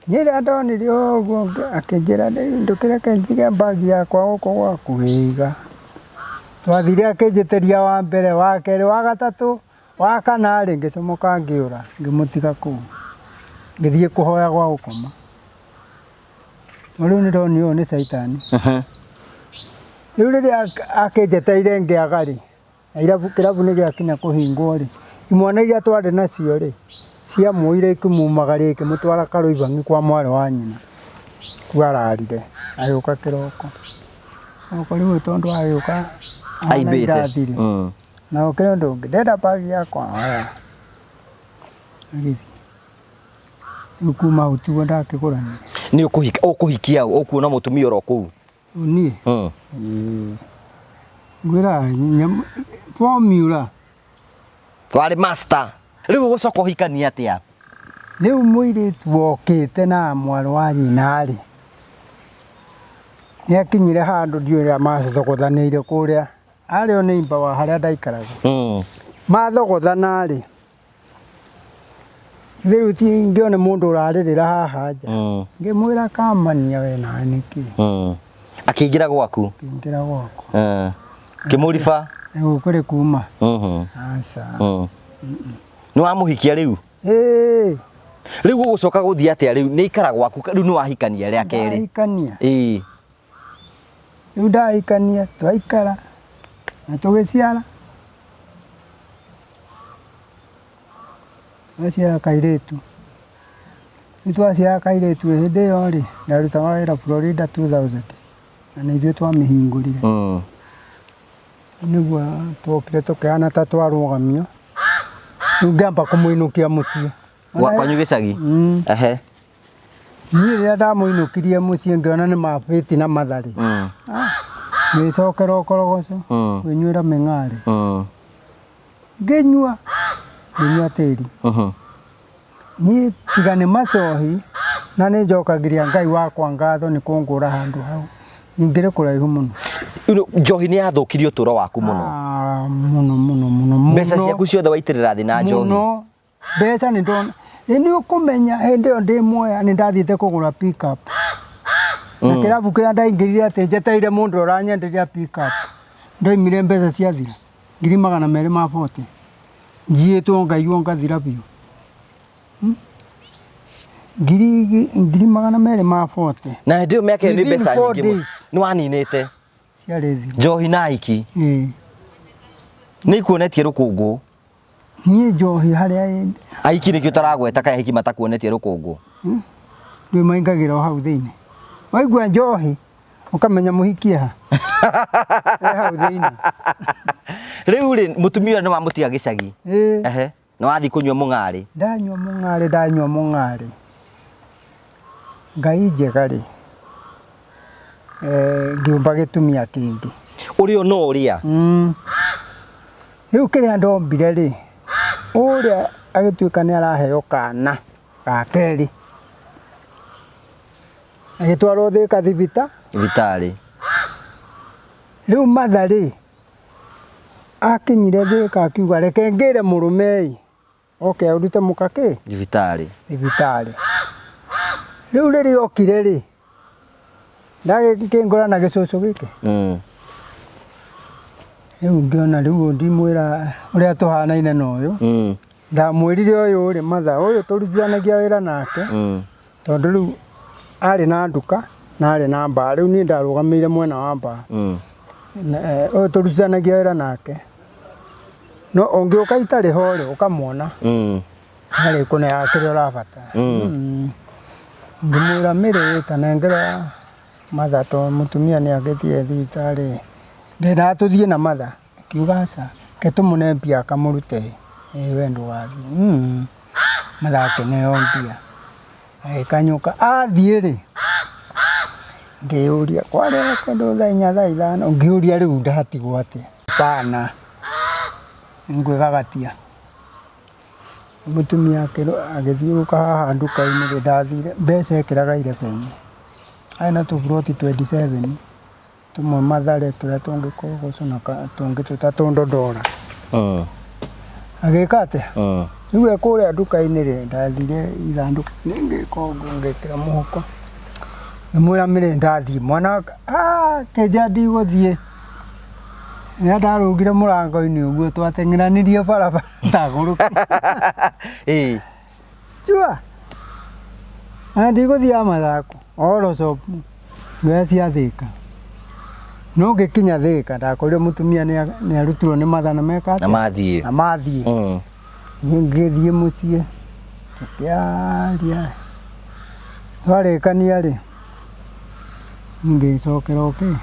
Niĩ rĩrĩa ndonire ũguo akĩnjĩra ndũkĩreke njige mbagi yakwa gũkũ gwaku, ĩĩ iga. Twathire akĩnjĩtĩria wa mbere, wa kerĩ, wa gatatũ, wa kana rĩ, ngĩcomoka ngĩũra ngĩmũtiga kũu. Ngĩthiĩ kũhoya gwa gũkoma. No rĩu nĩ ndonire ũyũ nĩ caitani. Rĩu rĩrĩa akĩnjetereire ngĩaga rĩ, na irabu kĩrabu nĩ gĩakinya kũhingwo rĩ, imwana iria twarĩ nacio rĩ, ciamuoire ikĩmumagaria ikĩmũtwara Karũibang'i kwa mwarĩ wa nyina, kuo ararire, agĩũka kĩroko. Kĩroko rĩu tondũ agĩũka ahana Aimbĩte. irathi rĩ, na ũkĩrĩ ũndũ ũngĩ, ndĩrenda bag yakwa, oya. Agĩthiĩ. Rĩu kuma hau tiguo ndakĩgũranire. Nĩ ũkũhika ũkũhikia ũ? Ũkuona mũtumia oro kũu? Niĩ? Ĩĩ. Ngwĩraga formula. Warĩ master. Rĩu ũgũcoka ũhikanie atĩa? Rĩu mũirĩtu wokĩte na mwarĩ wa nyina rĩ, nĩ akinyire handũ ndiũĩ ũrĩa mathogothanĩire kũrĩa, arĩ o neighbour wa harĩa ndaikaraga. Mathogothana rĩ, rĩu ti ngĩone mũndũ ũrarĩrĩra haha nja, ngĩmwĩra kamania we nawe nĩkĩ? Akĩingĩra gwaku? Akĩingĩra gwakwa. Kĩmũriba? Gũkũ kuma. Aca. Nĩ wamũhikia rĩu? Ĩĩ. Rĩu ũgũcoka gũthiĩ atĩa rĩu? Nĩ ikara gwaku rĩu nĩ wahikania rĩa kerĩ? Ndahikania. Ĩĩ. Rĩu ndahikania twaikara na tũgĩciara. Twaciara kairĩtu. Rĩu twaciara kairĩtu hĩndĩ ĩyo rĩ, ndarutaga wĩra Florida 2000 na nĩ ithuĩ twamĩhingũrire. Nĩguo twokire tũkĩhana ta twarũgamio. Rĩu ngĩamba kũmũinũkia mũciĩ. Kwanyu gĩcagi? Ehe. Niĩ rĩrĩa ndamũinũkirie mũciĩ ngĩona nĩ mabĩti na matharĩ. Ngĩcokera ũkorogoco, kwĩnyuĩra mĩng'arĩ. Ngĩnyua, ngĩnyua tĩri. Niĩ tiga nĩ macohi na nĩ njokagĩria Ngai wakwa ngatho nĩ kũngũra handũ hau. Ingĩrĩ kũraihu mũno. Njohi nĩ yathũkirie ũtũũro waku mũno. Mũno mũno mũno. Mbeca ciaku ciothe waitĩrĩra thĩ na njohi. Mũno. Mbeca nĩ ndona. Nĩ ũkũmenya hĩndĩ ĩyo ndĩ Mwea nĩ ndathiĩte kũgũra pick up. Na kĩrabu kĩrĩa ndaingĩrire atĩ njetereire mũndũ ũranyenderia pick up. Ndoimire mbeca ciathira 240,000. Njiĩtwo ngaiywo ngathira biũ. 240,000. Na hĩndĩ ĩyo mĩaka ĩyo nĩ Within mbeca four nyingĩ mũno. days. Nĩ waninĩte. Ciarĩ thiru. Njohi na aiki. Ĩĩ. Nĩ ikuonetie rũkũngũ. Niĩ njohi harĩa ĩ. Aiki nĩkĩo ũtaragweta kana aiki matakuonetie rũkũngũ. Rĩu maingagĩra o hau thĩinĩ. Waigua njohi ũkamenya mũhikie ha. E hau thĩinĩ. Rĩu rĩ mũtumia ũyũ nĩ wamũtiga gĩcagi. Ĩĩ. Ehe. Na wathiĩ kũnyua mũng'arĩ. Ndanyua mũng'arĩ, ndanyua mũng'arĩ. Ngai njega rĩ, ngĩũmba gĩtumia kĩngĩ. Ũrĩa no ũrĩa. Rĩu kĩrĩa ndombire rĩ, ũrĩa agĩtuĩka nĩ araheo kana ga kerĩ. Agĩtwarwo Thĩka thibita. Thibitarĩ. Rĩu Martha rĩ, akinyire Thĩka akiuga reke ngĩre mũrũme ĩ, oke arute mũka kĩ? Thibitarĩ. Thibitarĩ. Rĩu rĩrĩa okire rĩ, ndagĩkĩngora na gĩcũcũ gĩkĩ. Rĩu ngĩona rĩu ndimwĩra ũrĩa tũhanaine na ũyũ. Ndamwĩrire ũyũ rĩ, Martha, ũyũ tũrutithanagia wĩra nake. Tondũ rĩu arĩ na nduka na arĩ na mbaa. Rĩu niĩ ndarũgamĩire mwena wa mbaa. Ũyũ tũrutithanagia wĩra nake. No ũngĩũka itarĩ ho rĩ, ũkamwona. Nĩarĩ kũneaga kĩrĩa ũrabatara. Ngĩmwĩra Mĩrĩ ta nengera Martha tondũ mũtumia nĩ agĩthiĩ thibitarĩ. Ndendaga tũthiĩ na Martha. Akiuga aca, reke tũmũne mbia akamũrute. Ĩĩ we ndũgathiĩ. Martha akĩneo mbia. Agĩkanyũka. Athiĩ rĩ, ngĩyũria kwarĩ kĩndũ thaa inya thaa ithano, ngĩyũria rĩu ndatigwo atĩa. Hapana, nĩngwĩgagatia. Mũtumia agĩthiũrũrũka haha nduka-inĩ rĩ, ndathire mbeca ekĩraga irebe-inĩ. Arĩ na tũburoti 27, tũmwe Mathare, tũrĩa tũngĩ Korogocho na tũngĩ tũtatũ Ndondora. Agĩka atĩa? Rĩu e kũrĩa nduka-inĩ rĩ, ndathire ithandũkũ-inĩ ngĩka ũguo ngĩkĩra mũhuko. Ngĩmwĩra Mĩrĩ ndathiĩ, mwana akĩnjĩra ndigũthiĩ. Rĩrĩa ndarũgire mũrango-inĩ ũguo twateng'eranirie barabara ndagũrũkire. Chua! Na ndigũthiĩ mathako, oro shop ngĩoya cia Thĩka. No ngĩkinya Thĩka ndakorire mũtumia nĩ arutirwo nĩ Martha na meka atĩa? Na mathiĩ. Na mathiĩ. Niĩ ngĩthiĩ mũciĩ tũkĩaria, twarĩkania rĩ, ngĩcokera o kĩ?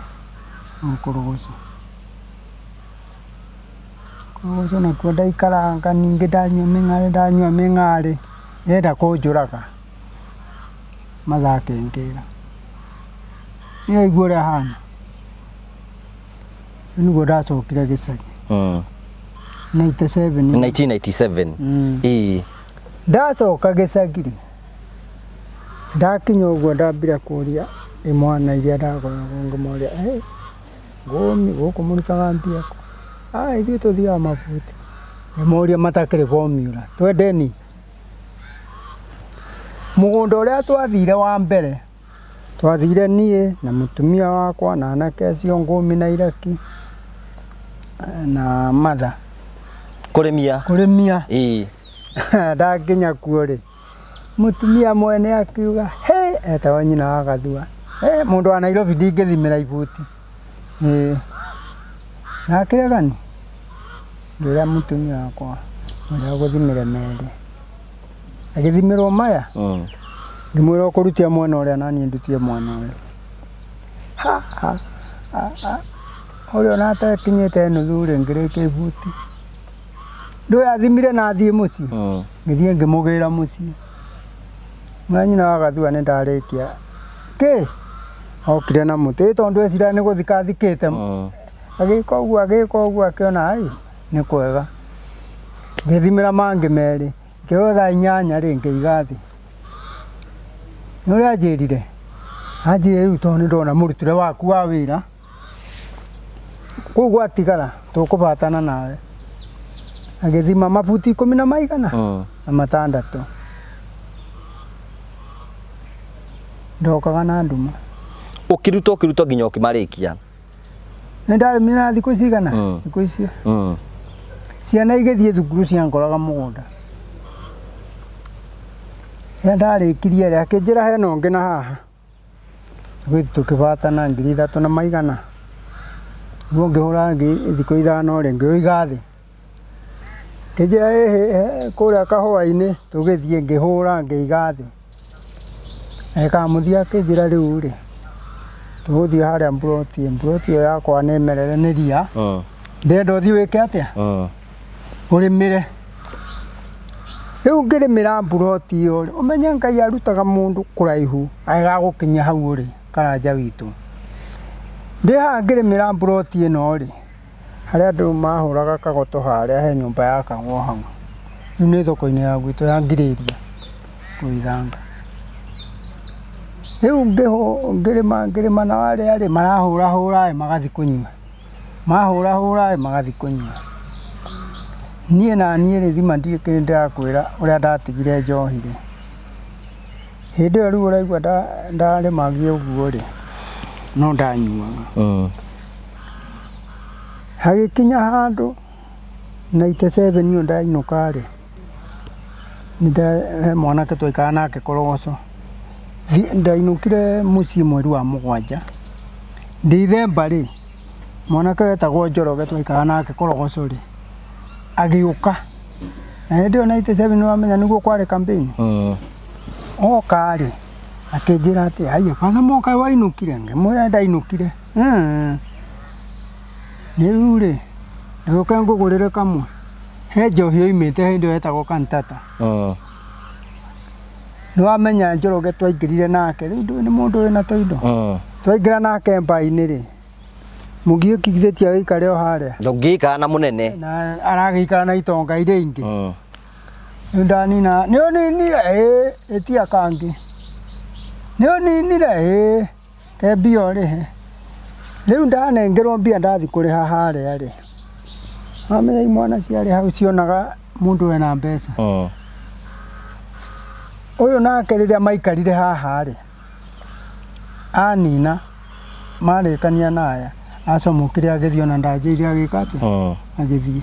O kũrũgũcũ. Kũrũgũcũ nakuo ndaikaranga ningĩ ndanyua mĩng'arĩ ndanyua mĩng'arĩ, yenda kũnjũraga, Martha akĩngĩra. Nĩ waigua ũrĩa hana? Rĩu nĩguo ndacokire gĩcagi. 97. 1997. Ĩĩ. Ndacoka gĩcagi rĩ, ndakinya ũguo ndambire kũria imwana iria ndagũragwo ngĩmoria, "Hey, ngũmi gũkũ mũrutaga mbia kũ?" "Ah, ithuĩ tũthiaga mabuti." Ngĩmoria matakĩrĩ formula, twendeni. Mũgũnda ũrĩa twathire wa mbere, twathire niĩ na mũtumia wakwa na anake acio Ngũmi na Iraki na Matha. Kũrĩmia. Kũrĩmia. Ĩĩ. Ndakinya kuo rĩ, mũtumia mwene akiuga, "Hĩ," etagwo nyina wa Gathua. "Hĩ, mũndũ wa Nairobi ndingĩthimĩra ibuti." Ĩĩ. Na akĩregani. Ngĩra mũtumia wakwa ũrĩa ũgũthimĩre merĩ. Agĩthimĩrwo maya. Ngĩmwĩra ũkũrutia mwena ũrĩa na niĩ ndutie mwena ũyũ. Ha ha ha ha. Ũrĩa ona atekinyĩte nuthu rĩ, ngĩrĩkia ibuti. Ndũĩ athimire na athiĩ mũciĩ. Ngĩthiĩ ngĩmũgĩra mũciĩ. Mwana nyina wa Gathua nĩ ndarĩkia. Kĩ? Okire na mũtĩ tondũ ecira nĩ gũthika athikĩte. Agĩka ũguo agĩka ũguo akĩona ai nĩ kwega. Ngĩthimĩra mangĩ merĩ. Ngĩoya thaa 8 rĩ ngĩiga thĩ. Nĩ ũrĩa anjĩrire? Anjĩrire rĩu tondũ nĩ ndona mũrutĩre waku wa wĩra, kũu gwatigara tũkũbatana nawe. Agĩthima mabuti ikũmi na maigana? Na matandatũ. Ndokaga na nduma. Ũkĩruta ũkĩruta nginya ũkĩmarĩkia. Nĩ ndarĩmire na thikũ cigana? Thikũ icio. Ciana igĩthiĩ thukuru ciangoraga mũgũnda. Rĩrĩa ndarĩkirie rĩ, akĩnjĩra hena ũngĩ na haha. Tũgĩthiĩ tũkĩbatana 3,000 na maigana. Nĩguo ngĩhũra thikũ 5 rĩ, ngĩũiga thĩ. Akĩnjĩra ĩhĩ kũrĩa kahũa-inĩ, tũgĩthiĩ ngĩhũra ngĩiga thĩ. Ndagĩka mũthia akĩnjĩra rĩu rĩ, tũgũthiĩ harĩa mburoti, mburoti ĩyo yakwa nĩ merere nĩ ria, ndĩrenda ũthiĩ wĩke atĩa? Ũrĩmĩre. Rĩu ngĩrĩmĩra mburoti ĩyo rĩ, ũmenye Ngai arutaga mũndũ kũraihu agagũkinyia hau ũrĩ karanja witũ. Ndĩ haha ngĩrĩmĩra mburoti ĩno rĩ, harĩa andũ mahũraga kagoto harĩa he nyũmba yakagwo hau. Rĩu nĩ thoko-inĩ ya gwitũ ya Ngirĩria kũu Ithanga. Rĩu ngĩrĩma ngĩrĩma nao arĩa rĩ marahũrahũra ĩ magathiĩ kũnyua. Mahũrahũra ĩ magathiĩ kũnyua. Niĩ na niĩ rĩ thima ndiũĩ kĩrĩa ndĩrakwĩra ũrĩa ndatigire njohi rĩ. Hĩndĩ ĩyo rĩu ũraigua ndarĩmagia ũguo rĩ, no ndanyuaga. Hagĩkinya handũ 97 ũyũ ndainũka rĩ, he mwanake twaikaraga nake Korogoco. Ndainũkire mũciĩ mweri wa 7. Ndithemba rĩ, mwanake wetagwo Njoroge twaikaraga nake Korogoco rĩ, agĩũka. Na hĩndĩ ĩyo 97 nĩwamenya nĩguo kwarĩ campaign. Oka rĩ, akĩnjĩra atĩ haiya batha moka wainũkire? Ngĩmwĩra ndainũkire. Rĩu rĩ, ndũke ngũgũrĩre kamwe. He njohi yoimĩte hĩndĩ ĩyo yetagwo Kantata. Nĩwamenya Njoroge twaingĩrire nake, rĩu ndũĩ nĩ mũndũ wĩna tũindo. Twaingĩra nake mbainĩ rĩ, mũgiĩki githĩ ti agĩikare o harĩa. Ndũngĩikara na mũnene. Na aragĩikara na itonga iria ingĩ. Rĩu ndanina, nĩ ũninire? Ĩĩ, ĩtia kangĩ. Nĩ ũninire? Ĩĩ, ke mbia ũrĩhe. Rĩu ndanengerwo mbia ndathiĩ kũrĩha harĩa rĩ, wamenya imwana ciarĩ hau cionaga mũndũ wĩna mbeca. Ũyũ nake rĩrĩa maikarire haha rĩ, anina marĩkania na aya, acomokire agĩthiĩ ona ndanjĩrire agĩka atĩa, agĩthiĩ.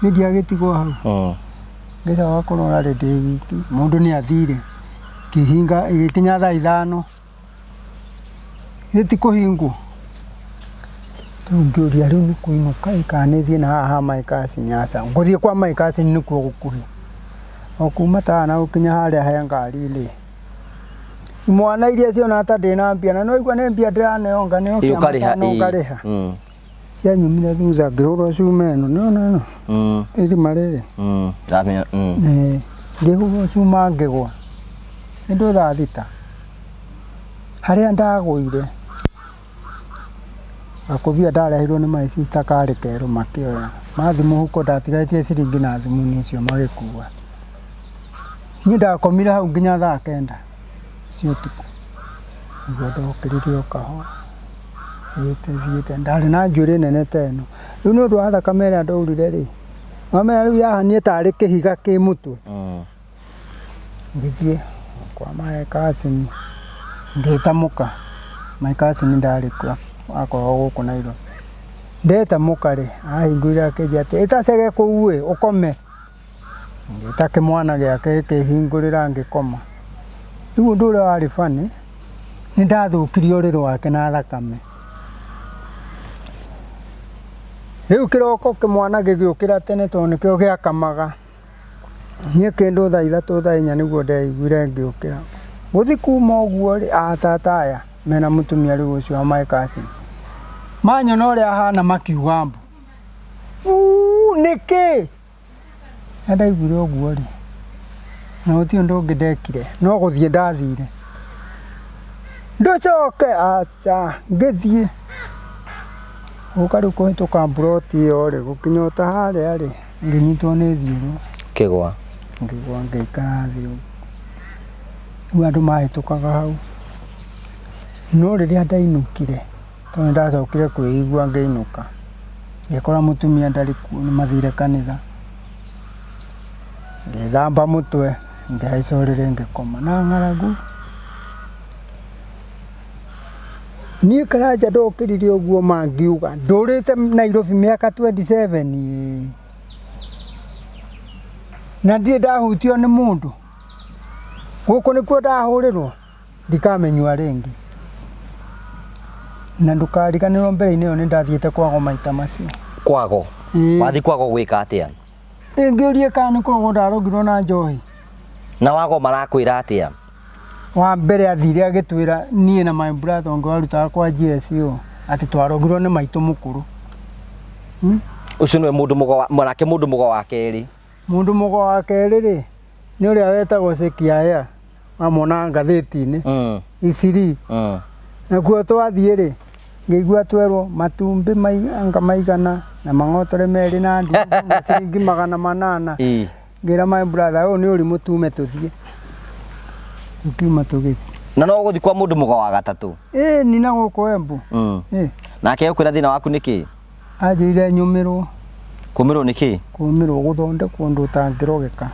Niĩ ndiagĩtigwo hau. Ngĩcoka kũrora rĩ ndĩ wiki, mũndũ nĩ athire. Ngĩhinga ĩgĩkinya thaa 5, githĩ ti kũhingwo? Rĩu ngĩũria rĩu nĩ kũinũka ĩ kana nĩ thiĩ na haha ha my cousin, aca ngũthiĩ kwa my cousin nĩkuo gũkuhĩ. O kuma ta haha na gũkinya harĩa he ngari rĩ, imwana iria cionaga ta ndĩna mbia na nĩwaigua nĩ mbia ndĩraneo nganeo Ĩ, ũkarĩha, kĩama ĩ. ngarĩha. Cianyumire thutha ngĩhũrwo cuma ĩno, nĩwona ĩno? Irima rĩrĩ. Ndamenya. Ĩĩ, ngĩhũrwo cuma ngĩgwa. Nĩ ndũ thaa 6. Harĩa ndagũire, Gakũbia ndarehirwo nĩ my sister karĩ kerũ makĩoya. Mathiĩ mũhuko ndatigarĩtie ciringi na thimũ-inĩ icio magĩkua. Niĩ ndakomire hau nginya thaa kenda cia ũtukũ. Nĩguo ndokĩrire o kahora thiĩte thiĩte, ndarĩ na njuĩrĩ nene ta ĩno. Rĩu nĩ ũndũ wa thakame ĩrĩa ndaurire rĩ, thakame ĩrĩa rĩu yahaniĩ tarĩ kĩhiga kĩ mũtwe. Ngĩthiĩ kwa my cousin ngĩta mũka, my cousin ndarĩ kuo akoragwo gũkũ Nairobi. Ndeta mũka rĩ, ahingũrire akĩnjĩra atĩ ĩta cege kũu ĩ ũkome. Ngĩta kĩmwana gĩake gĩkĩhingũrĩra ngĩkoma. Rĩu ũndũ ũrĩa warĩ funny, nĩ ndathũkirie ũrĩrĩ wake na thakame. Rĩu kĩroko kĩmwana gĩgĩũkĩra tene tondũ nĩkĩo gĩakamaga. Niĩ kĩndũ thaa ithatũ thaa inya nĩguo ndeiguire ngĩũkĩra. Gũthiĩ kuma ũguo rĩ, atata aya mena mũtumia rĩu ũcio wa my cousin, manyona ũrĩa hana makiuga mbu. Uu nĩkĩ? Rĩrĩa ndaiguire ũguo rĩ, na gũtirĩ ũndũ ũngĩ ndekire no gũthiĩ ndathire. Ndũcoke, aca, ngĩthiĩ. Gũka rĩu kũhĩtũka mburoti ĩyo rĩ, gũkinya o ta harĩa rĩ, Ngĩnyitwo nĩ thiũrũ. Ũkĩgwa. Ngĩgwa ngĩikara thĩ ũguo. Rĩu andũ mahĩtũkaga hau. No rĩrĩa ndainũkire, tondũ nĩ ndacokire kwĩigua ngĩinũka, ngĩkora mũtumia ndarĩ kuo nĩ mathire kanitha. Ngĩthamba mũtwe, ngĩhaica ũrĩrĩ ngĩkoma na ng'aragu. Niĩ Karanja ndokĩrire ũguo ma ngiuga ndũrĩte Nairobi mĩaka 27 ĩĩ, na ndirĩ ndahutio nĩ mũndũ, gũkũ nĩkuo ndahũrĩrwo, ndikamĩnyua rĩngĩ. Na ndũkariganĩrwo mbere-inĩ ĩyo nĩ ndathiĩte kwago maita macio. Kwago? Ĩĩ. Wathiĩ kwago gwĩka atĩa? Ĩngĩũrie kana nĩ kũrogwo ndarogirwo na njohi. Na wago marakwĩra atĩa? Wa mbere athire agĩtwĩra niĩ na my brother ũngĩ warutaga kwa GSU atĩ twarogirwo nĩ maitũ mũkũrũ. Hmm? Ũcio nĩwe mũndũ mũgo wa nake mũndũ mũgo wa kerĩ. Mũndũ mũgo wa kerĩ rĩ, nĩ ũrĩa wetagwo Sekiaya. Wamwonaga ngathĩti-inĩ Isiri. Nakuo twathiĩ rĩ, ngĩigua twerwo matumbĩ anga maigana na mang'otore merĩ na ndungu na ciringi 800. Ngĩra my brother ũyũ nĩ ũrimũ tume tũthiĩ. Tũkiuma tũgĩthiĩ. Na no ũgũthiĩ kwa mũndũ mũgo wa gatatũ? Ĩĩ ni na gũkũ Embu. Nake egũkwĩra thĩna waku nĩ kĩ? Anjĩrire nyũmĩrwo. Kũmĩrwo nĩ kĩ? Kũmĩrwo gũthondekwo ũndũ ũtangĩrogeka.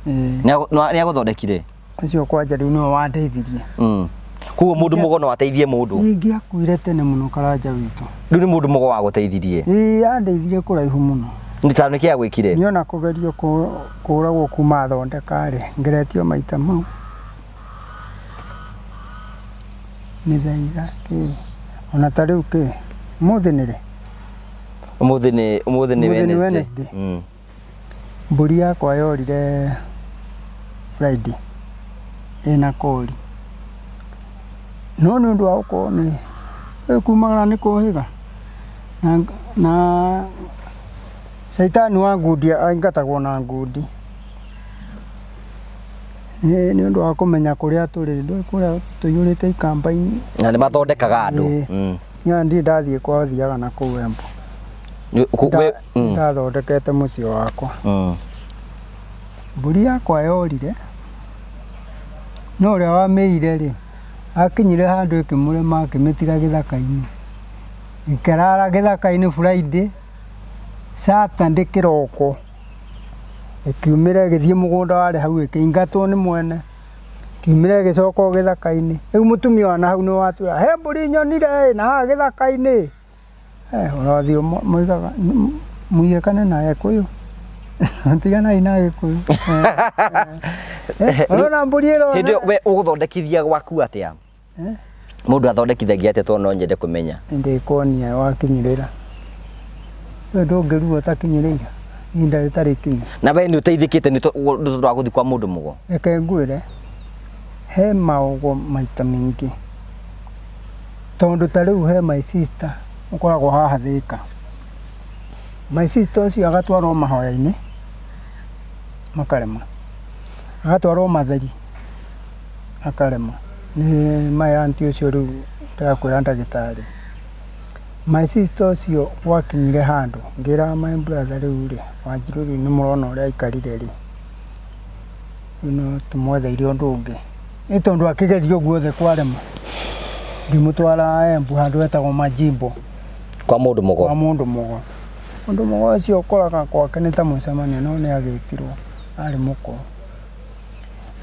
Ĩĩ. Nĩ agũthondekire? Ũcio kwanja rĩu nĩwe wandeithirie. Koguo mũndũ mũgo no ateithie mũndũ? Ingĩakuire tene mũno Karanja witũ. Rĩu nĩ mũndũ mũgo wagũteithirie? Ĩĩ andeithirie kũraihu mũno. Nĩ ta nĩkĩ agwĩkire? Niĩ ona kũgerio kũragwo kuma thondeka rĩ, ngeretio maita mau. Mĩthaiga kĩ, ona ta rĩu kĩ, ũmũthĩ nĩ rĩ? Ũmũthĩ nĩ ũmũthĩ nĩ Ũmũthĩ nĩ Wednesday. Wednesday. Mbũri yakwa yorire Friday ĩna kori. No nĩ ũndũ wa gũkorwo nĩ rĩu kumagara nĩ kũhĩga na caitani wa ngundi aingatagwo na ngundi. Nĩ ũndũ wa kũmenya kũrĩa tũrĩ, ndũĩ kũrĩa tũiyũrĩte ikamba-inĩ. Na nĩ mathondekaga andũ. Ĩĩ. Niĩ ona ndirĩ ndathiĩ kwao thiaga na kũu Embu. Ndathondekete mũciĩ wakwa. Mbũri yakwa yorire, no ũrĩa wamĩiyire rĩ, akinyire handũ ĩkĩmũrema akĩmĩtiga gĩthaka-inĩ. Ĩkĩrara gĩthaka-inĩ Friday, Saturday kĩroko. Ĩkiumĩra ĩgĩthiĩ mũgũnda warĩ hau ĩkĩingatwo nĩ mwene, ĩkiumĩra ĩgĩcoka o gĩthaka-inĩ. Rĩu mũtumia wa nahau nĩwe watwĩra he mbũri nyonire ĩ na haha gĩthaka-inĩ. Ũrathiĩ moigaga mũiyĩkane na Agĩkũyũ, tiganai na Agĩkũyũ. Ũrona mbũri ĩrona. Hĩndĩ ĩyo we ũgũthondekithia gwaku atĩa? Mũndũ athondekithagia atĩa tondũ no nyende kũmenya. Ndĩkuonia wakinyĩrĩra. We ndũngĩrua ũtakinyĩrĩire ihinda rĩtarĩ ikinyu. Na we nĩ ũteithĩkĩte nĩ tondũ wa gũthiĩ kwa mũndũ mũgo? Reke ngwĩre, he maũgo maita maingĩ. Tondũ ta rĩu he my sister ũkoragwo haha Thĩka. My sister ũcio agatwarwo mahoya-inĩ makarema, agatwarwo matheri akarema. Nĩ my aunty ũcio rĩu ndĩrakwĩra ndagĩtarĩ. My sister ũcio gwakinyire handũ ngĩra my brother, rĩu rĩ, Wanjirũ rĩu nĩ mũrona ũrĩa aikarire rĩ, rĩu no tũmwetheire ũndũ ũngĩ. Nĩ tondũ akĩgeria ũguo othe kwarema, ngĩmũtwara Embu handũ hetagwo Majimbo. Kwa mũndũ mũgo. Kwa mũndũ mũgo. Mũndũ mũgo ũcio ũkoraga gwake nĩ ta mũcemanio, no nĩ agĩtirwo, arĩ mũkũrũ.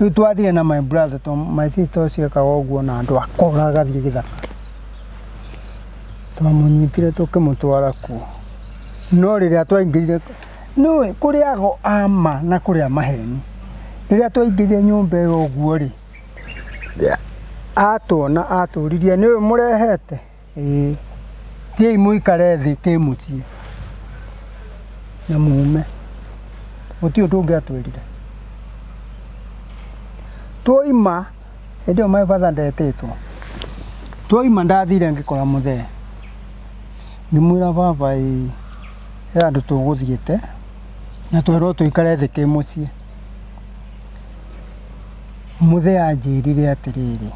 Rĩu twathire na my brother to my sister ũcio ekaga ũguo na andũ akora agathiĩ gĩthaka. Twamũnyitire tũkĩmũtwara kuo. No rĩrĩa twaingĩrire, nĩũĩ kũrĩ ago a ma na kũrĩ a maheni. Rĩrĩa twaingĩrire nyũmba ĩyo ũguo rĩ, atwona atũririe, nĩ ũyũ mũrehete? Ĩĩ. Thiĩi mũikare thĩ kĩmũciĩ na mume. Gũtirĩ ũndũ ũngĩ atwĩrire. Twoima, hĩndĩ ĩyo my father ndetĩtwo. Twoima ndathire ngĩkora mũthee. Ngĩmwĩra, baba ĩĩ, he handũ tũgũthiĩte na twerwo tũikare thĩ kĩmũciĩ. Mũthee anjĩrire atĩrĩrĩ,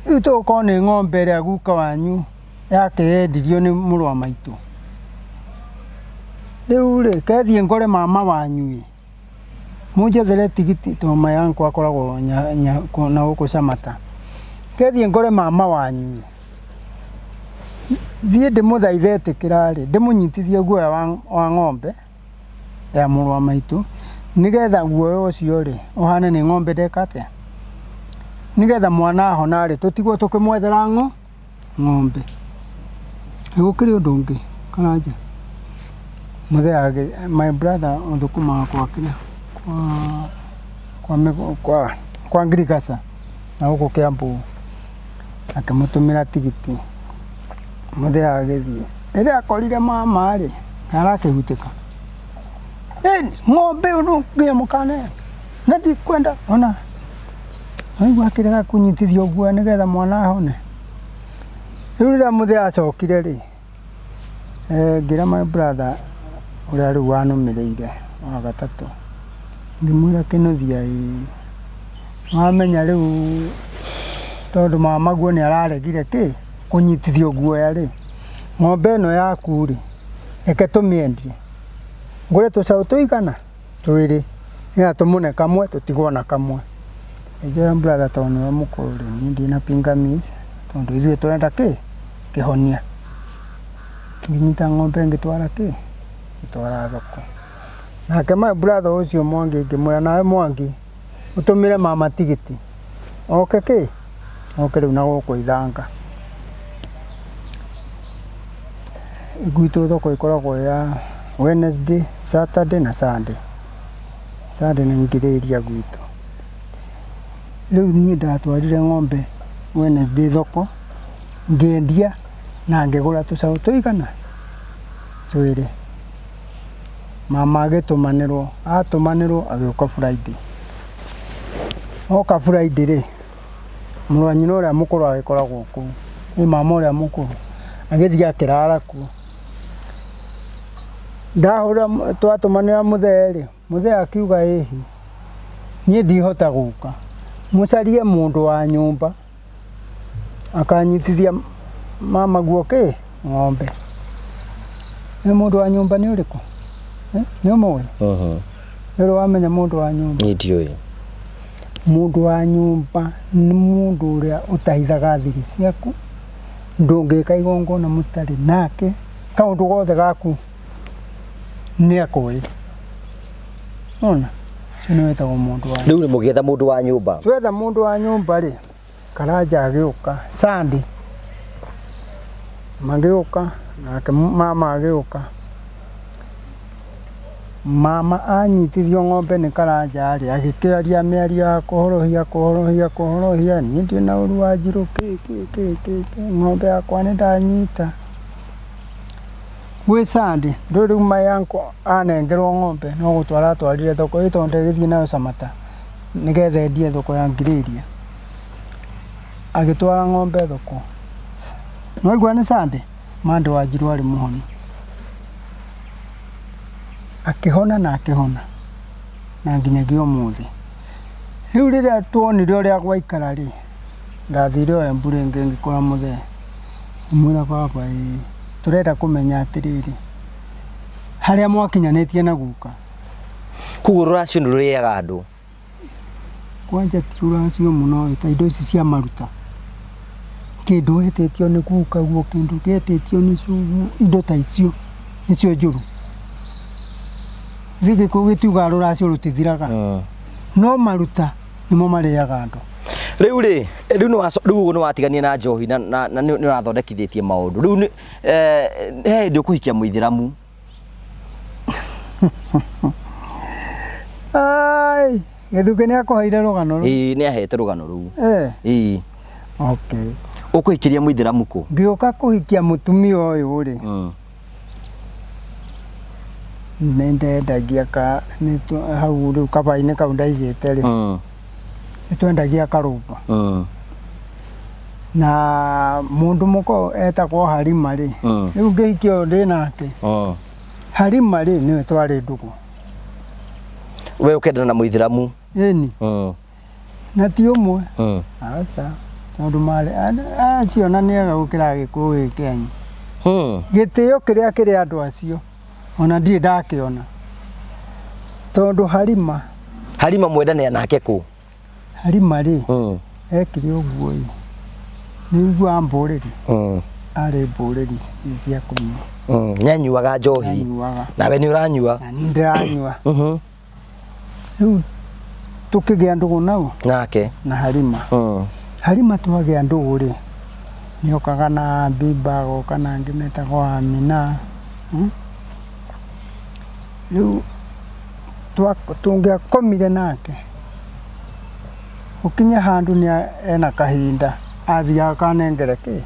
rĩu tũgũkorwo nĩ ng'ombe ĩrĩa guka wanyu yake yendirio nĩ mũrũ wa maitũ. Rĩu rĩ, kethiĩ ngore mama wanyu ĩ, mũnjethere tigiti tondũ my uncle akoragwo na gũkũ Samata. Kethiĩ ngore mama wanyu ĩ, thiĩ ndĩmũthaithe etĩkĩra rĩ, ndĩmũnyitithie guoya wa ng'ombe ya mũrũ wa maitũ, nĩgetha guoya ũcio rĩ, ũhane nĩ ng'ombe ndeka atĩa, nĩgetha mwana ahona rĩ, tũtigwo tũkĩmwethera ng'ombe. Gũkĩrĩ ũndũ ũngĩ Karanja. Mũthee my brother ũthũkũmaga kwa kĩrĩa kwa ngirigaca na gũkũ Kiambu, akĩmũtũmĩra tigiti. Mũthee agĩthiĩ, rĩrĩa akorire mama rĩ, arakĩhutĩka, ng'ombe ĩyo no nginya mũkaneana na ndikwenda ona waigua akĩrega kũnyitithio guoya nĩgetha mwana ahone. Rĩu rĩrĩa mũthee acokire rĩ, ngĩra my brother ũrĩa rĩu wanũmĩrĩire wa gatatũ, ngĩmwĩra, Kĩnuthia ĩĩ, wamenya rĩu tondũ mama guo nĩ araregire kĩ kũnyitithio guoya rĩ, ng'ombe ĩno yaku rĩ, reke tũmĩendie, ngũre tũcaũ tũigana twĩrĩ, nĩgetha tũmũne kamwe tũtigwo na kamwe. Ngĩnjĩra, brother, tondũ nĩwe mũkũrũ rĩ, niĩ ndina pingamizi tondũ ithuĩ tũrenda kĩ kĩhonia. Ngĩnyita ng'ombe ngĩtwara kĩ ngĩtwara thoko. Nake my brother ũcio Mwangi ngĩmwĩra, nawe Mwangi ũtũmĩre mama tigiti oke kĩ oke rĩu na gũkũ Ithanga. Gwitũ thoko ĩkoragwo ya Wednesday, Saturday na Sunday. Sunday nĩ ngirĩria gwitũ. Rĩu niĩ ndatwarire ng'ombe Wednesday thoko, ngĩendia na ngĩgũra tũcaũ tũigana twĩrĩ. Mama agĩtũmanĩrwo, atũmanĩrwo agĩũka Friday. Oka Friday rĩ, mũrũ wa nyina ũrĩa mũkũrũ agĩkoragwo kũu, nĩ mama ũrĩa mũkũrũ agĩthiĩ akĩrara kuo. Ndahũra twatũmanĩra mũthee rĩ, mũthee akiuga, ĩhi, niĩ ndihota gũka, mũcarie mũndũ wa nyũmba akanyitithia mama guo kĩ ng'ombe. Nĩ mũndũ wa nyũmba nĩ ũrĩkũ? Nĩ ũmũĩ? Nĩ ũrĩ wamenya mũndũ wa nyũmba? Niĩ ndiũĩ. Mũndũ wa nyũmba nĩ mũndũ ũrĩa ũtahithaga thiri ciaku, ndũngĩka igongona mũtarĩ nake, kaũndũ gothe gaku nĩ akũĩ. Nona ũcio nĩ wĩtagwo mũndũ wa Rĩu nĩ mũgĩetha mũndũ wa nyũmba. Twetha mũndũ wa nyũmba rĩ, Karanja agĩũka Sunday, magĩũka nake mama agĩũka. Mama anyitithio ng'ombe nĩ Karanja rĩ, agĩkĩaria mĩario ya kũhorohia kũhorohia kũhorohia, niĩ ndirĩ na ũru wa Njirũ kĩ kĩ kĩ kĩ kĩ, ng'ombe yakwa nĩ ndanyita. Gwĩ Sunday, ndũĩ rĩu my uncle anengerwo ng'ombe no gũtwara atwarire thoko, ĩ tondũ ndegĩthiĩ nayo Samata nĩgetha endie thoko ya Ngirĩria. Agĩtwara ng'ombe thoko. Nĩwaigua nĩ Sunday, Monday Wanjirũ arĩ mũhonu. Akĩhona na akĩhona na nginyagia ũmũthĩ. Rĩu rĩrĩa tuonire ũrĩa gwaikara rĩ, ndathire o Embu rĩngĩ ngĩkora mũthee. Mwĩra baba ĩĩ tũrenda kũmenya atĩrĩrĩ harĩa mwakinyanĩtie na guka. Koguo rũracio nĩ rũrĩaga andũ. Kwanja ti rũracio mũno ĩ ta indo ici cia maruta. Kĩndũ wetĩtio nĩ guka guo, kĩndũ gĩetĩtio nĩ cũguo, indo ta icio nĩcio njũru. Githĩ Gĩkũyũ gĩtiugaga rũracio rũtithiraga? No maruta nĩmo marĩaga andũ. Rĩu rĩ, rĩu nĩ rĩu ũguo nĩ watiganie na njohi na na na nĩ ũrathondekithĩtie maũndũ. Rĩu nĩ he hĩndĩ ũkũhikia mũithĩramu. Ai, Gĩthukĩ nĩ akũheire rũgano rũu? Ĩĩ nĩ ahete rũgano rũu. Eh. Ĩĩ. Okay. Ũkũhikiria mũithĩramu kũ? Ngĩũka kũhikia mũtumia ũyũ rĩ, nĩ ndendagia ka nĩ hau rĩu kabainĩ kau ndaigĩte rĩ, nĩ twendagia karũmba. Na mũndũ mũka ũyũ etagwo Harima rĩ, rĩu ngĩhikia ũyũ ndĩ nake, Harima rĩ nĩwe twarĩ ndũgũ. We ũkendana na mũithĩramu? Ĩni. Na ti ũmwe. Aca. Tondũ marĩ acio ona nĩ ega gũkĩra Agĩkũyũ gĩkĩ kĩanyu. Gĩtĩo kĩrĩa kĩrĩ andũ acio ona ndirĩ ndakĩona. Tondũ Harima. Harima mwendanĩra nake kũ? Harima rĩ, ekire ũguo ĩ, nĩ ũiguaga mbũrĩri? Arĩ mbũrĩri cia kũnyua. Nĩ anyuaga njohi? Nĩ anyuaga. Nawe nĩ ũranyua? Na niĩ ndĩranyua. Rĩu tũkĩgĩa ndũgũ nau? Nake? Na Harima. Harima twagĩa ndũgũ rĩ, nĩ okaga na Biba, agoka na angĩ metagwo Amina. Rĩu tũngĩakomire nake, gũkinye handũ nĩ ena kahinda athiaga akanengere kĩ?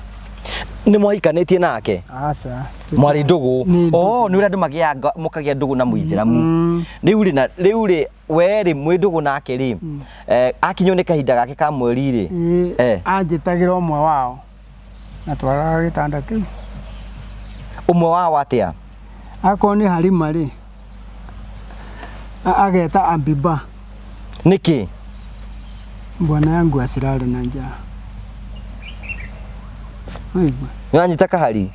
Nĩ mwahikanĩtie nake? Aca. Mwarĩ ndũgũ? Nĩ ndũgũ. Oh, nĩ ũrĩa andũ magĩaga mũkagĩa ndũgũ na mũithĩramu. Rĩu rĩ, na rĩu rĩ, we rĩ mwĩ ndũgũ nake rĩ, akinywo nĩ kahinda gake ka mweri rĩ? Ĩĩ, anjĩtagĩra ũmwe wao na twararaga gĩtanda kĩu. Ũmwe wao atĩa? Akorwo nĩ Harima rĩ, ageta Abiba. Nĩkĩ? Bwana yangu asilale na njaa. Waigua? Nĩwanyita kahari?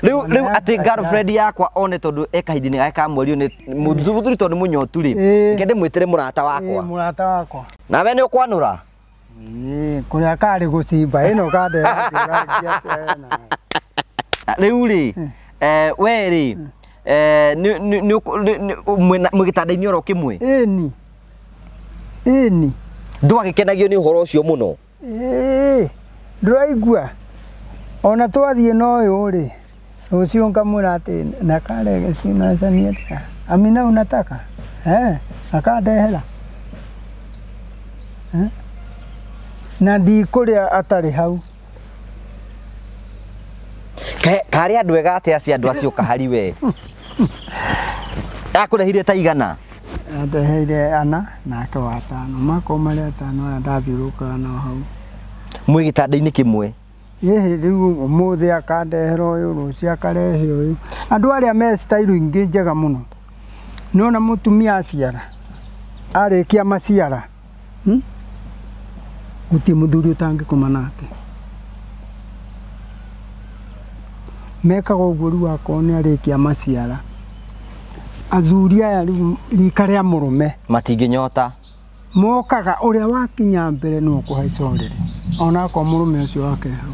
Rĩu rĩu atĩ girlfriend yakwa one tondũ e kahinda-inĩ gake ka mweri nĩ mũthuri tondũ nĩ mũnyotu rĩ, reke ndĩmwĩtĩre mũrata wakwa. Ĩĩ, mũrata wakwa. Nawe nĩ ũkwanũra? Ĩĩ, kũrĩa karĩ gũcimba ĩno kandehera ngĩũrangia atĩa ena. Rĩu rĩ, we rĩ, mwĩ gĩtanda-inĩ oro kĩmwe? Ĩni. Ĩni. Ndwagĩkenagio nĩ ũhoro ũcio mũno? Ĩĩ, ndũraigua? Ona twathiĩ na ũyũ rĩ, rũciũ ngamwĩra atĩ na kare sinacania atĩa? Amina unataka? Eh, akandehera. Eh? Na ndikũrĩa atarĩ hau. Karĩ andũ ega atĩa acio andũ acio kahari we? Akũrehire ta igana? Andeheire ana nake wa atano. Makorwo marĩ atano aya ndathiũrũrũkaga nao hau. Mwĩ gĩtanda-inĩ kĩmwe? Ĩhĩ, rĩu ũmũthĩ akandehera ũyũ, rũciũ akarehe ũyũ. Andũ arĩa me style ingĩ njega mũno. Nĩwona mũtumia aciara, arĩkia maciara, Gũtirĩ mũthuri ũtangĩkoma nake. Mekaga ũguo rĩu akorwo nĩ arĩkia maciara. Athuri aya rĩu rika rĩa mũrũme. Matingĩnyota. Mokaga ũrĩa wakinya mbere nĩwe ũkũhaica ũrĩrĩ. Ona akorwo mũrũme ũcio wake hau.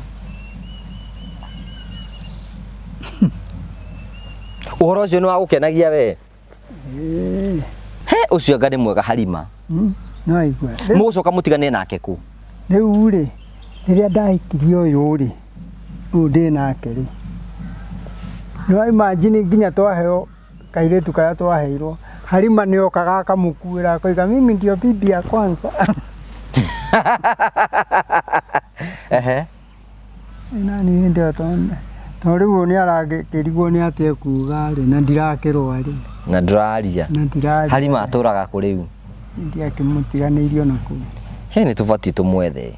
Ũhoro ũcio nĩ wagũkenagia we? Ĩĩ. He, ũcio anga nĩ mwega Harima. No aigue. Mũgũcoka mũtigane nake kũ? Rĩu rĩ, rĩrĩa ndahikirie ũyũ rĩ, ũyũ ndĩ nake rĩ, nĩ wa imagine nginya twaheo kairĩtu karĩa twaheirwo, Harima nĩ okaga akamũkuĩra akoiga mimi ndio bibi ya kwanza. Ehe. Nani hĩndĩ ĩyo tondũ rĩu ũyũ nĩ arakĩrigwo nĩ atĩa ekuga rĩ, na ndirakĩrũa rĩ. Na ndũraria. Na ndiraria. Harima atũraga kũ rĩu? Ndiakĩmũtiganĩirie ona kũu. He, nĩ tũbatiĩ tũmwethe.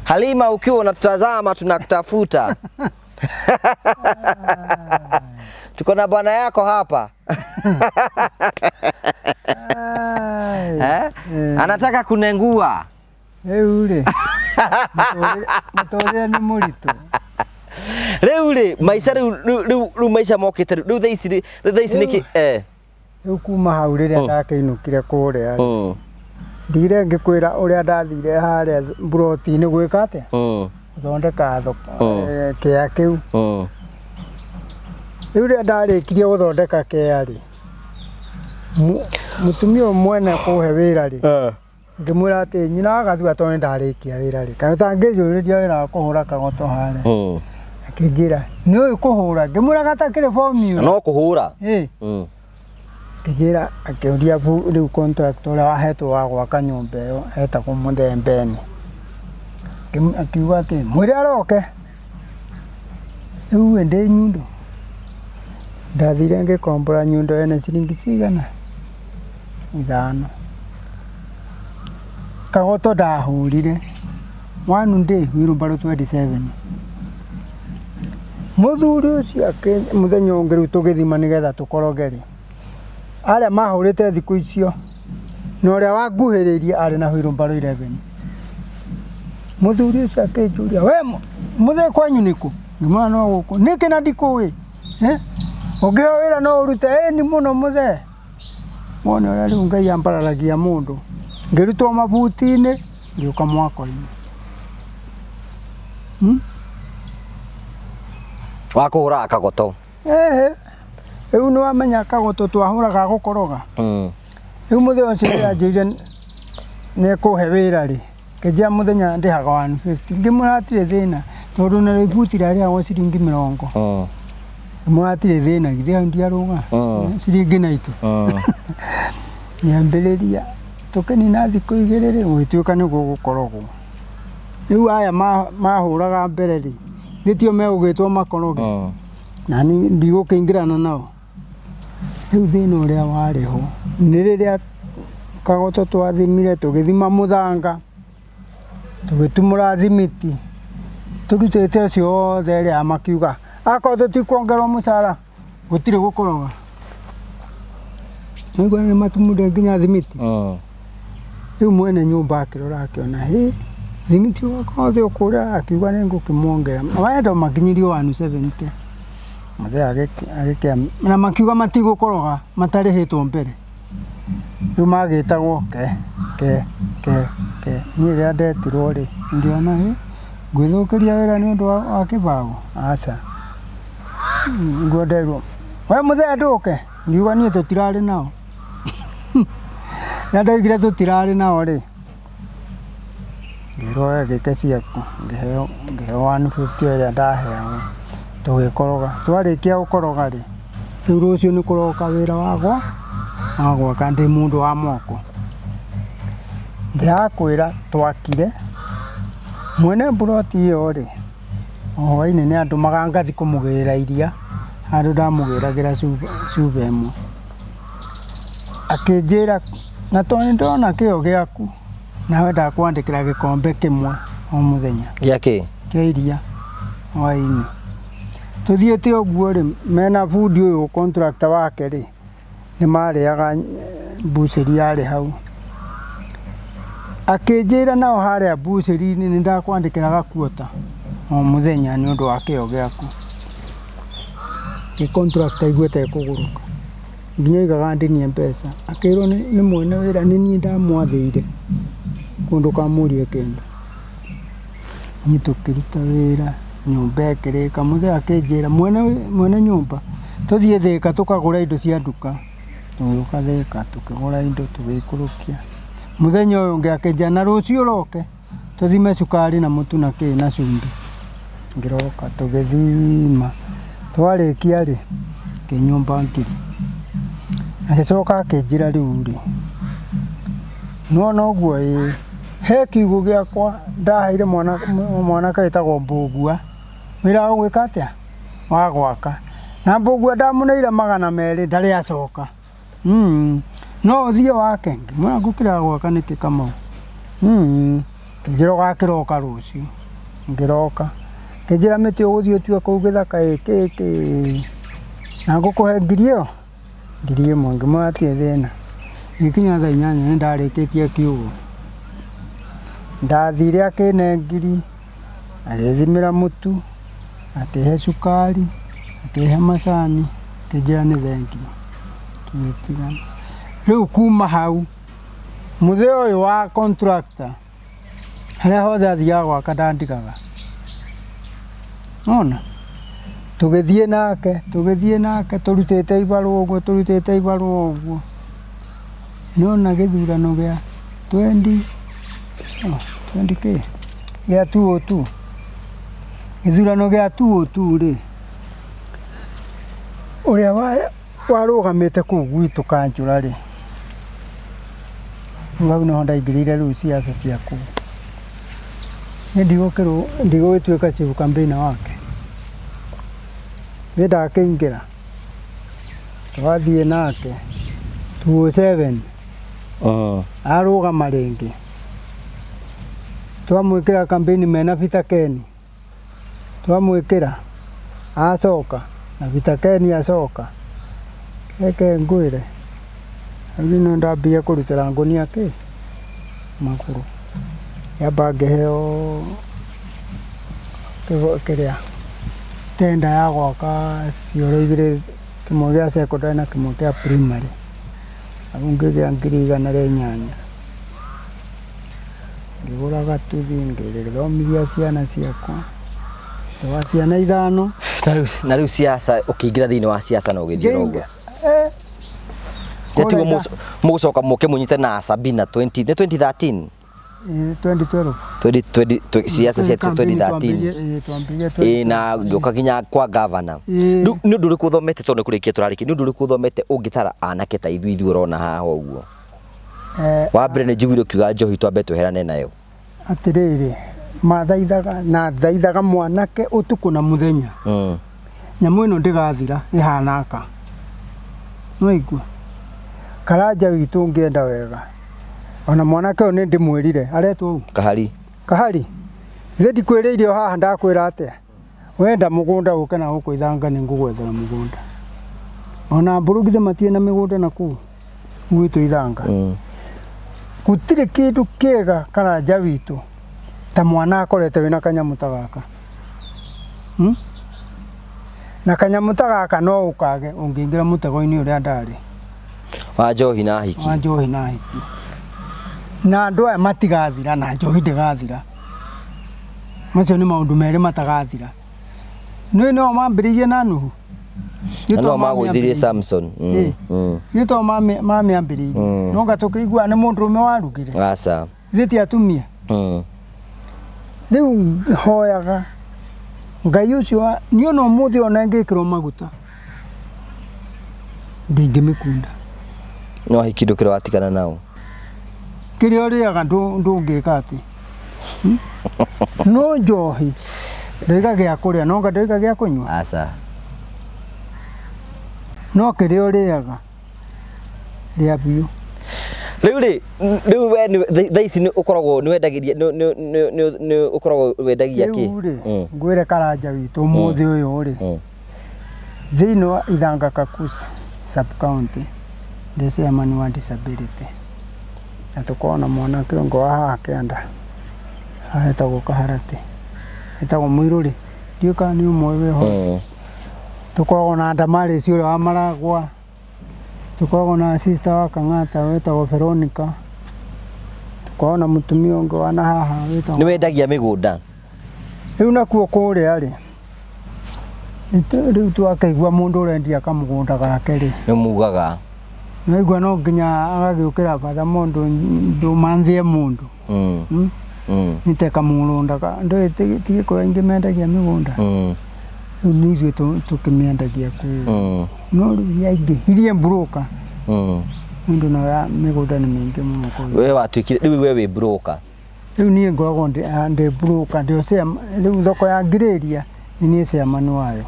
Halima, ukiwa unatutazama tunakutafuta. Tuko na bwana yako hapa. Eh? Anataka kunengua. Rĩu rĩ, mũtũrĩre nĩ mũritũ. Rĩu rĩ, maica rĩu rĩu rĩu rĩu maica mokĩte rĩu rĩu thaa ici rĩ, rĩu thaa ici nĩkĩ eh. Rĩu kuma hau rĩrĩa ndakĩinũkire kũrĩa rĩ, ndigire ngĩkwĩra ũrĩa ndathire harĩa mburoti-inĩ gwĩka atĩa? Gũthondeka thoko kĩea kĩu. Rĩu rĩrĩa ndarĩkirie gũthondeka kĩea rĩ, mũtumia ũyũ mwene kũhe wĩra rĩ, ngĩmwĩra atĩ nyina wa Gathua tondũ nĩ ndarĩkia wĩra rĩ, kaĩ ũtangĩnjũrĩria wĩra wa kũhũra kagoto harĩa? Akĩnjĩra nĩ ũĩ kũhũra? Ngĩmwĩra gatakĩrĩ formula. No kũhũra. Ĩ. Akĩnjĩra akĩũria rĩu contractor ũrĩa wahetwo wa gwaka nyũmba ĩyo etagwo Mũthembeni. Akiuga atĩ mwĩre aroke. Rĩu ĩ ndĩ nyundo. Ndathire ngĩkombora nyundo ene ciringi cigana? Ithano. Kagoto ndahũrire one day wheelbarrow 27. Mũthuri ũcio mũthenya ũngĩ rĩu tũgĩthima nĩgetha tũkoroge rĩ, arĩa mahũrĩte thikũ icio na ũrĩa wanguhĩrĩirie arĩ na wheelbarrow 11. Mũthuri ũcio akĩnjũria, we mũthee kwanyu nĩkũ? Ngĩmwĩra no gũkũ. Nĩkĩ na ndikũĩ? Ũngĩheo wĩra no ũrute? Ĩni mũno mũthee. Wone ũrĩa rĩu Ngai ambararagia mũndũ. Ngĩrutwo mabuti-inĩ, ngĩũka mwako-inĩ. Wa kũhũraga kagoto. Ĩhĩ, rĩu nĩ wamenya kagoto twahũraga gũkoroga. Rĩu mũthenya ũcio rĩrĩa anjĩrire nĩ ekũhe wĩra rĩ, ngĩnjĩra mũthenya ndĩhaga 150. Ngĩmwĩra hatirĩ thĩna, tondũ narĩo ibuti rĩarĩhagwo ciringi mĩrongo. Ngĩmwĩra hatirĩ thĩna, githĩ hau ndiarũga? Ciringi 90. Ngĩambĩrĩria, tũkĩnina thikũ igĩrĩ rĩ, gũgĩtuĩka nĩ gũgũkorogwo. Rĩu aya mahũraga mbere rĩ, githĩ tio megũgĩtwo makoroge? Na niĩ ndigũkĩingĩrana nao. Rĩu thĩna ũrĩa warĩ ho, nĩ rĩrĩa kagoto twathimire, tũgĩthima mũthanga, tũgĩtumũra thimiti, tũrutĩte ũcio wothe ĩrĩa makiuga, akorwo tũtikuongererwo mũcara, gũtirĩ gũkoroga. Nĩwaigua nĩ matumũrire nginya thimiti? Rĩu mwene nyũmba akĩrora akĩona, hĩ, thimiti wothe ũkũrĩa, akiuga nĩ ngũkĩmuongerera. Wenda makinyirio 170. Mũthee agĩkĩa, na makiuga matigũkoroga matarĩhĩtwo mbere. Rĩu magĩtagwo ke, ke, ke, ke. Niĩ rĩrĩa ndetirwo rĩ, ngĩona hĩ, ngwĩthũkĩria wĩra nĩ ũndũ wa kĩbaũ? Aca. Nĩguo nderirwo, we mũthee ndũke? Ngiuga niĩ tũtirarĩ nao. Rĩrĩa ndoigire tũtirarĩ nao rĩ, ngĩrwo we gĩke ciaku, ngĩheo 150 ĩrĩa ndaheagwo, tũgĩkoroga. Twarĩkia gũkoroga rĩ, rĩu rũciũ nĩ kũroka wĩra wa gwaka ndĩ mũndũ wa moko. Ndĩrakwĩra twakire, mwene mburoti ĩyo rĩ, o hwainĩ nĩ andũmaga ngathiĩ kũmũgĩrĩra iria, handũ ndamũgĩragĩra cuba ĩmwe. Akĩnjĩra na tondũ nĩ ndĩrona kĩo gĩaku, nawe ndakwandĩkĩra gĩkombe kĩmwe o mũthenya. Gĩa kĩ? Kĩa iria hwainĩ. Tũthiĩte ũguo rĩ, mena bundi ũyũ contractor wake rĩ, nĩ marĩaga mbucĩri yarĩ hau. Akĩnjĩra nao harĩa mbucĩri-inĩ nĩ ndakwandĩkĩra gakuota o mũthenya nĩ ũndũ wa kĩo gĩaku. Gĩ contractor aigue ta ekũgũrũka. Nginya oigaga ndinie mbeca. Akĩrwo nĩ mwene wĩra nĩ niĩ ndamwathĩire koguo ndũkamũrie kĩndũ. Niĩ tũkĩruta wĩra nyũmba ĩkĩrĩka. Mũthee akĩnjĩra mwene nyũmba tũthiĩ Thĩka tũkagũre indo cia nduka. Tũgĩũka Thĩka tũkĩgũra indo tũgĩikũrũkia. Mũthenya ũyũ ũngĩ akĩnjĩra na rũciũ ũroke tũthime cukari na mũtu na kĩ na cumbĩ. Ngĩroka tũgĩthima, twarĩkia rĩ, akĩnyũmba ngiri. Agĩcoka akĩnjĩra rĩu rĩ, nĩwona ũguo ĩĩ, he kiugũ gĩakwa ndaheire mwanake wĩtagwo Mbũgua, wĩra wa gwĩka atĩa? Wa gwaka. Na Mbũgua ndamũneire 200 ndarĩ acoka. No ũthiĩ wake? Ngĩmwĩra ngũkĩrega gwaka nĩkĩ Kamau? Akĩnjĩra ũgakĩroka rũciũ. Ngĩroka. Akĩnjĩra mĩtĩ ũgũthiĩ ũtue kũu gĩthaka ĩ kĩ kĩ. Na ngũkũhe ngiri ĩyo? 1000. Ngĩmwĩra hatirĩ thĩna. Ngĩkinya thaa 8 nĩ ndarĩkĩtie kiugũ. Ndathire akĩne ngiri, agĩthimĩra mũtu, akĩhe cukari, akĩhe macani, akĩnjĩra nĩ thengiũ. Tũgĩtigana. Rĩu kuma hau, mũthee ũyũ wa contractor, harĩa hothe athiaga gwaka ndandigaga. Nĩwona? Tũgĩthiĩ nake, tũgĩthiĩ nake tũrutĩte ibarũa ũguo, tũrutĩte ibarũa ũguo. Nĩwona gĩthurano gĩa 20, 20 kĩ? Gĩa 202. Gĩthurano gĩa 202 rĩ, ũrĩa warũgamĩte kũu gwitũ kanjũra rĩ, rĩu hau nĩho ndaingĩrĩire rĩu ciaca cia kũu. Niĩ ndigũgĩtuĩka chief campaigner wake. Niĩ ndakĩingĩra, twathiĩ nake 207 arũgama rĩngĩ, twamwĩkĩra campaign mena Peter Ken. Twamwĩkĩra, acoka, na Peter Ken acoka, reke ngwĩre, rĩu nĩ ndambia kũrutĩra ngũnia kĩ? Magũrũ. Ngĩamba ngĩheo kĩrĩa, tender ya gwaka cioro igĩrĩ, kĩmwe gĩa secondary na kĩmwe kĩa primary. Hau ngĩgĩa 108,000. Ngĩgũra gatuthi, ngĩthomithia ciana ciakwa, ndĩ wa ciana ithano. Na rĩu siasa ũkĩingĩra thĩinĩ wa siasa na ũgĩthiĩ oro ũguo. Eh. Tiguo mũgũcoka mũke mũnyite na Sabina 20 nĩ 2013? 2012. 20 siasa cia 2013. Ĩĩ na ngĩũka nginya kwa gavana. Rĩu nĩ ũndũ ũrĩkũ ũthomete tondũ nĩ kũrĩkia tũrarĩkia, nĩ ũndũ ũrĩkũ ũthomete ũngĩtara anake ta ithuĩ ithuĩ ũrona haha ũguo? Wa mbere nĩ njiguire ũkiuga njohi twambe tweherane nayo. Atĩrĩrĩ, mathaithaga na thaithaga mwanake ũtukũ na mũthenya. Nyamũ ĩno ndĩgathira ĩhana aka. Nĩwaigua? Karanja witũ ũngĩenda wega. Ona mwanake ũyũ nĩ ndĩmwĩrire, aretwo ũ? Kahari. Kahari? Githĩ ndikwĩrĩire o haha ndakwĩra atĩa? Wenda mũgũnda ũke na gũkũ ithanga nĩ ngũgwethera mũgũnda. Ona mbũrũ githĩ matirĩ na mĩgũnda na kũu gwitũ ithanga. Gũtirĩ kĩndũ kĩega karanja witũ ta mwana akorete wĩna kanyamũ ta gaka. Hmm? Na kanyamũ ta gaka no ũkage ũngĩingĩra mũtego-inĩ ũrĩa ndarĩ. Wa njohi na hiki. Wa njohi na hiki. Na andũ aya matigathira na njohi ndĩgathira. Macio nĩ maũndũ merĩ matagathira. Nĩ no mambĩrĩirie na Nuhu. Na no magũithirie Samson. Nĩ to mamĩambĩrĩirie. No nga tũkĩigua nĩ mũndũrũme warugire. Aca. Ithuĩ ti atumia. Rĩu hoyaga Ngai ũcio niĩ ona ũmũthĩ ona ngĩkĩrwo maguta ndingĩmĩkunda. No hiki ndũkĩrĩ watigana nao. Kĩrĩa ũrĩaga ndũngĩka atĩ. No njohi ndoiga gĩa kũrĩa no anga ndoiga gĩa kũnyua. Aca. No kĩrĩa ũrĩaga rĩa biũ. Rĩu rĩ, rĩu we thaa ici nĩ ũkoragwo nĩ wendagĩria nĩ ũkoragwo wendagia kĩ? Rĩu rĩ, ngwĩre karanja witũ ũmũthĩ ũyũ rĩ, thĩinĩ wa Ithanga Kakusi sub county ndĩ chairman wa disability na tũkoragwo na mwanake ũngĩ wa haha kĩanda haha etagwo Kaharatĩ, etagwo Mũirũrĩ, ndiũĩ kana nĩ ũmũĩ wĩho. Tũkoragwo na Damaris ũrĩa wa Maragwa. Tũkoragwo na sister wa Kang'ata wĩtagwo Veronica, tũkoragwo na mũtumia ũngĩ wa na haha wĩtagwo Nĩ wendagia mĩgũnda? Rĩu nakuo kũrĩa rĩ, rĩu twakĩigua mũndũ ũrendia kamũgũnda gake rĩ, Nĩ mugaga. nĩwaigua no nginya agagĩũkĩra batha mũndũ ndũmanthie mũndũ. Nĩ kamũgũnda ka, ndũĩ ti Gĩkũyũ aingĩ mendagia mĩgũnda. Rĩu nĩ ithuĩ tũkĩmĩendagia kũu. No rĩu yaingĩhirie broker nĩ ũndũ nayo mĩgũnda nĩ mĩingĩ mũno kũu. We watuĩkire rĩu we wĩ broker? Rĩu niĩ ngoragwo ndĩ broker, rĩu thoko ya Ngirĩria nĩ niĩ chairman wayo.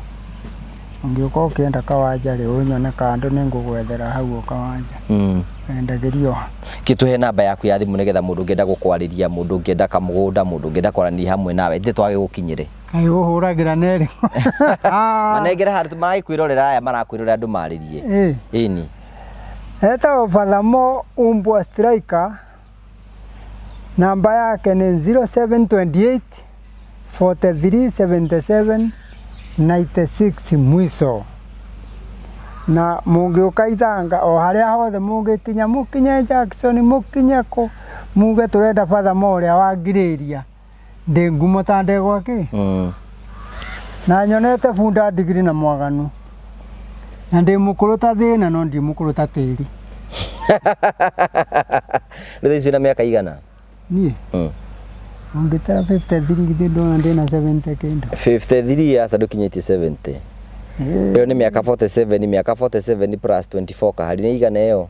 Ũngĩũka ũkĩenda kawanja rĩ, ũnyone kando nĩ ngũgwethera hau o kawanja. Wendagĩrio ha? Gĩtũhe namba yaku ya thimũ nĩgetha mũndũ ũngĩenda gũkwarĩria, mũndũ ũngĩenda kamũgũnda, mũndũ ũngĩenda kwaranĩria hamwe nawe, ithuĩ twage gũkinyĩre. Kaĩ ũhũragĩra nerĩ. Manengere handũ maragĩkwĩrorera aya marakwĩrorera ndũmarĩrie. Ĩni. Etagwo Father Mo Umbwa Striker. Namba yake nĩ 0728 43 77 96 mwiso. Na mũngĩũka Ithanga o harĩa hothe mũngĩkinya, mũkinye Jackson, mũkinye kũ, muge tũrenda Father Mo ũrĩa wangirĩria ndĩ ngumo ta ndegwa kĩ. Na nyonete bunda ndigiri na mwaganu. Na ndĩ mũkũrũ ta thĩna no ndirĩ mũkũrũ ta tĩri. Rĩu thaa ici wĩna mĩaka igana? Niĩ? Ũngĩtara 53 githĩ ndona ndĩna 70 kĩndũ. 53 aca ndũkinyĩtie 70. Ĩyo nĩ mĩaka 47, mĩaka 47 plus 24 kahari nĩ igana ĩyo?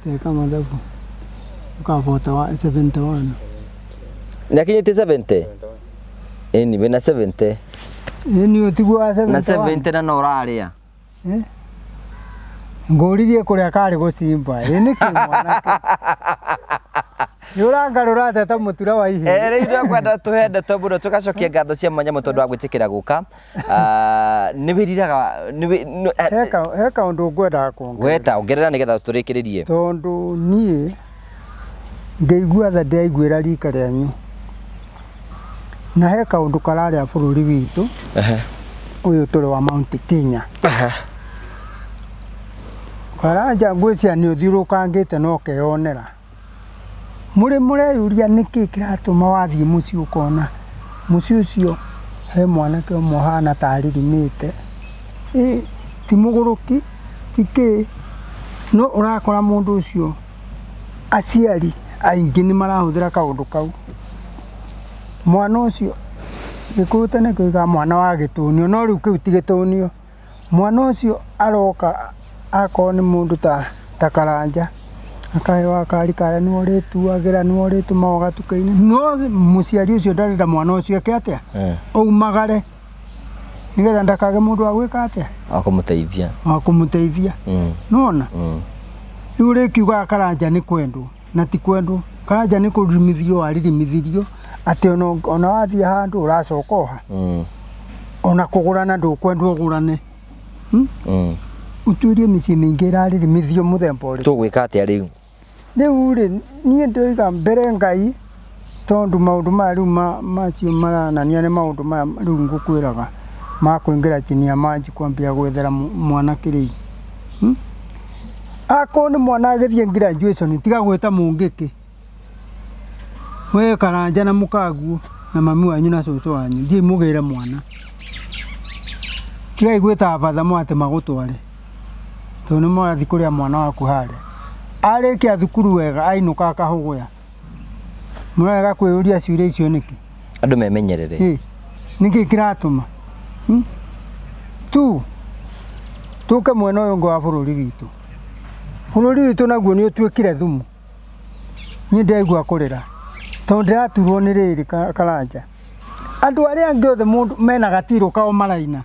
Teka mathabu. Ũkabota wa 71. Nĩ akinyĩtie 70? Ĩni wĩna 70. Ĩni ũtiguo wa 71. Na 70 na no ũrarĩa. Eh? Ngũririe kũrĩa karĩ gũcimba. Ĩ nĩkĩ mwanake? Nĩ ũrangarũra atĩa ta mũtura wa ihĩĩ? Eh, rĩu tũkwenda tũhe ndeto mũno tũgacokia ngatho cia mwanya mũno tondũ wa gwĩtĩkĩra gũka. Ah, nĩ wĩriraga nĩ wĩ- nĩ- eh, He kaũndũ ngwendaga kuongerera. weta ongerera nĩgetha tũrĩkĩrĩrie. Tondũ niĩ ngĩigua tha ndĩraiguĩra rika rĩanyu. Na he kaũndũ kararĩa bũrũri witũ ũyũ tũrĩ wa Mount Kenya. Karanja ngwĩciria nĩ ũthiũrũkangĩte na ũkeyonera. Mũrĩ mũreyũria nĩkĩ kĩratũma wathiĩ mũciĩ ũkona mũciĩ ũcio he mwanake ũmwe ũhana ta aririmĩte, ĩ ti mũgũrũki ti kĩ, no ũrakora mũndũ ũcio aciari aingĩ nĩ marahũthĩra kaũndũ kau. Mwana ũcio, Gĩkũyũ tene kĩoigaga mwana wa gĩtũnio, no rĩu kĩu ti gĩtũnio. Mwana ũcio aroka akorwo nĩ mũndũ ta ta Karanja, akaheo gakari karĩa nĩwe ũrĩtuagĩra, nĩwe ũrĩtũmaga gatuka-inĩ, no mũciari ũcio ndarenda mwana ũcio eke atĩa? Aumagare nĩgetha ndakage mũndũ wa gwĩka atĩa? Wa kũmũteithia. Wa kũmũteithia. Nĩwona? Rĩu ũrĩkiugaga Karanja nĩ kwendwo. Na ti kwendwo. Karanja nĩ kũririmithio waririmithirio atĩ ona wathiĩ handũ ũracoka o ha. Ona kũgũrana ndũkwendwo ũgũrane. Ũtuĩrie mĩciĩ mĩingĩ ĩraririmithio mũthemba ũrĩkũ. Tũgwĩka atĩa rĩu? Rĩu rĩ, niĩ ndoiga mbere Ngai tondũ maũndũ maya rĩu macio maranania nĩ maũndũ maya rĩu ngũkwĩraga ma kũingĩra chini ya maji kwambia gwethera mwana kĩrĩi. Akorwo nĩ mwana agĩthiĩ graduation tiga gwĩta mũngĩkĩ. We Karanja na mũkaguo na mami wanyu na cũcũ wanyu thiĩi mũgĩre mwana. Tigai gwĩta batha atĩ magũtware tondũ nĩ mũrathiĩ kũrĩa mwana waku harĩa. Arĩkia thukuru wega ainũka akahũgũya. Mũrarega kwĩyũria ciũria icio nĩkĩ? Andũ memenyerere. Ĩ, nĩkĩ kĩratũma? Hmm? Tu tũke mwena ũyũ ũngĩ wa bũrũri witũ. Bũrũri witũ naguo nĩ ũtuĩkire thumu. Niĩ ndĩraigua kũrĩra tondũ ndĩraturwo nĩ rĩrĩ Karanja. Andũ arĩa angĩ othe mũndũ mena gatirũ kao maraina.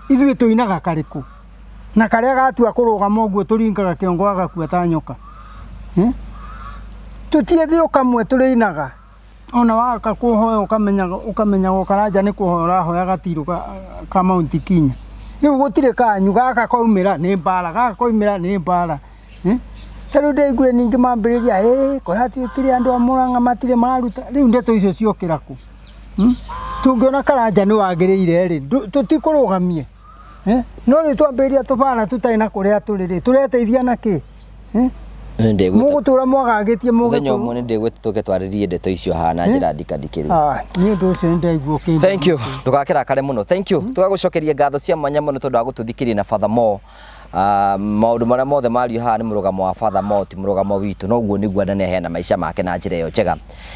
Ithuĩ tũinaga karĩkũ? Na karĩa gatua kũrũgama ũguo tũringaga kĩongo gagakua ta nyoka. Eh? Tũtiethĩ o kamwe tũrĩinaga. Ona waka kũhoya ũkamenyaga ũkamenyaga Karanja nĩ kũhoya ũrahoya gatirũ ka, ka Mount Kenya. Rĩu gũtirĩ kanyu gaka kaumĩra nĩ mbara, gaka kaumĩra nĩ mbara. Eh? Ta rĩu ndĩraiguire ningĩ mambĩrĩria ĩ kũratuĩkire andũ a Mũrang'a matirĩ maruta. Rĩu ndeto icio ciokĩra kũ? Hmm? Tũngĩona Karanja nĩ wagĩrĩire rĩ, tũtikũrũgamie. Eh? No rĩu twambĩrĩria tũbara tũtarĩ na kũrĩa tũrĩ rĩ, tũreteithia na kĩ? Eh? Mũgũtũra mwagagĩtie Mũthenya ũmwe nĩ ndĩgwĩta tũke twarĩrie ndeto icio haha na njĩra ndikandikĩru. Ah, nĩ ũndũ ũcio nĩ ndaigua ũkĩndũ. Thank you. Ndũgakĩrakare mũno. Thank you. Tũgagũcokeria ngatho cia mwanya mũno tondũ wa gũtũthikĩrĩria na Father Mo. Ah, maũndũ marĩa mothe mario haha nĩ mũrũgamo wa Father Mo ti mũrũgamo witũ no ũguo nĩguo ananeheana maica make na njĩra ĩyo njega.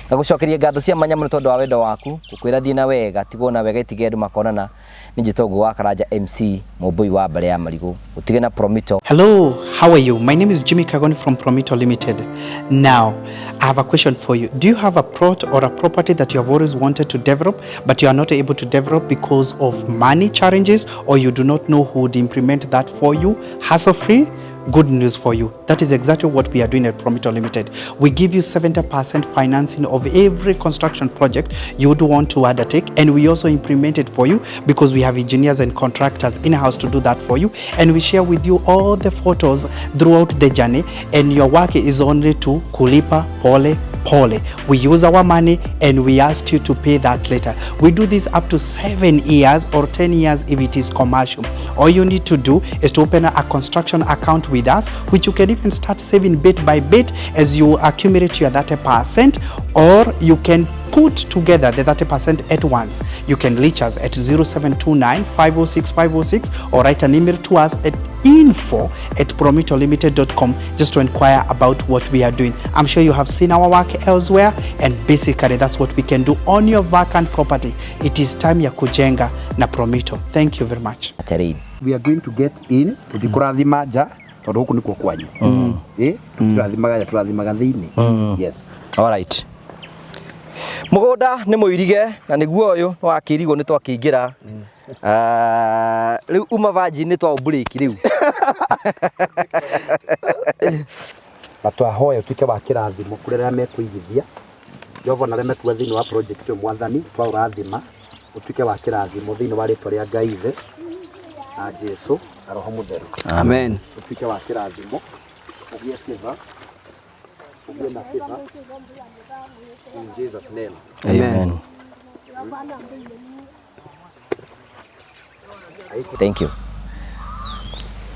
Ngagũcokeria ngatho cia mwanya mũno tondũ wa wendo waku, gũkwĩra thiĩ na wega, tigwo na wega itige andũ makonana. Niĩ njĩtagwo Ngũgĩ wa Karanja MC, mũmbũi wa mbarĩ ya marigũ. Ũtige na Promito. Hello, how are you? My name is Jimmy Kagoni from Promito Limited. Now, I have a question for you. Do you have a plot or a property that you have always wanted to develop, but you are not able to develop because of money challenges, or you do not know who would implement that for you hassle-free? Good news for you. That is exactly what we are doing at Promito Limited. We give you 70% financing of every construction project you would want to undertake, and we also implement it for you because we have engineers and contractors in-house to do that for you, and we share with you all the photos throughout the journey, and your work is only to kulipa pole pole. We use our money and we ask you to pay that later. We do this up to 7 years or 10 years if it is commercial. All you need to do is to open a construction account with us, which you can even start saving bit by bit as you accumulate your 30%, or you can put together the 30% at once. You can reach us at 0729 506 506 or write an email to us at info@promitolimited.com just to inquire about what we are doing. I'm sure you have seen our work elsewhere, and basically that's what we can do on your vacant property. It is time ya kujenga na Promito. Thank you very much. Terrain. We are going to get in tutikuраthima nja tondu guku nikuo kwanyu. Tutirathimaga nja, turathimaga thiini. Yes. All right. Mũgũnda nĩ mũirige na nĩguo ũyũ nĩ wakĩirigwo nĩ twakĩingĩra. Rĩu uma virgin nĩ twaũmburĩki rĩu. Na twahoya ũtuĩke wa kĩrathimo kũrĩ arĩa mekũigithia. Jehova na arĩa mekuga thĩinĩ wa project ĩyo Mwathani twaũrathima ũtuĩke wa kĩrathimo thĩinĩ wa rĩtwa rĩa Ngai Ithe na Jesu na Roho Mũtheru. Amen. Ũtuĩke wa kĩrathimo, ũgĩe favor, ũgĩe na favor in Jesus name. Amen. Thank you.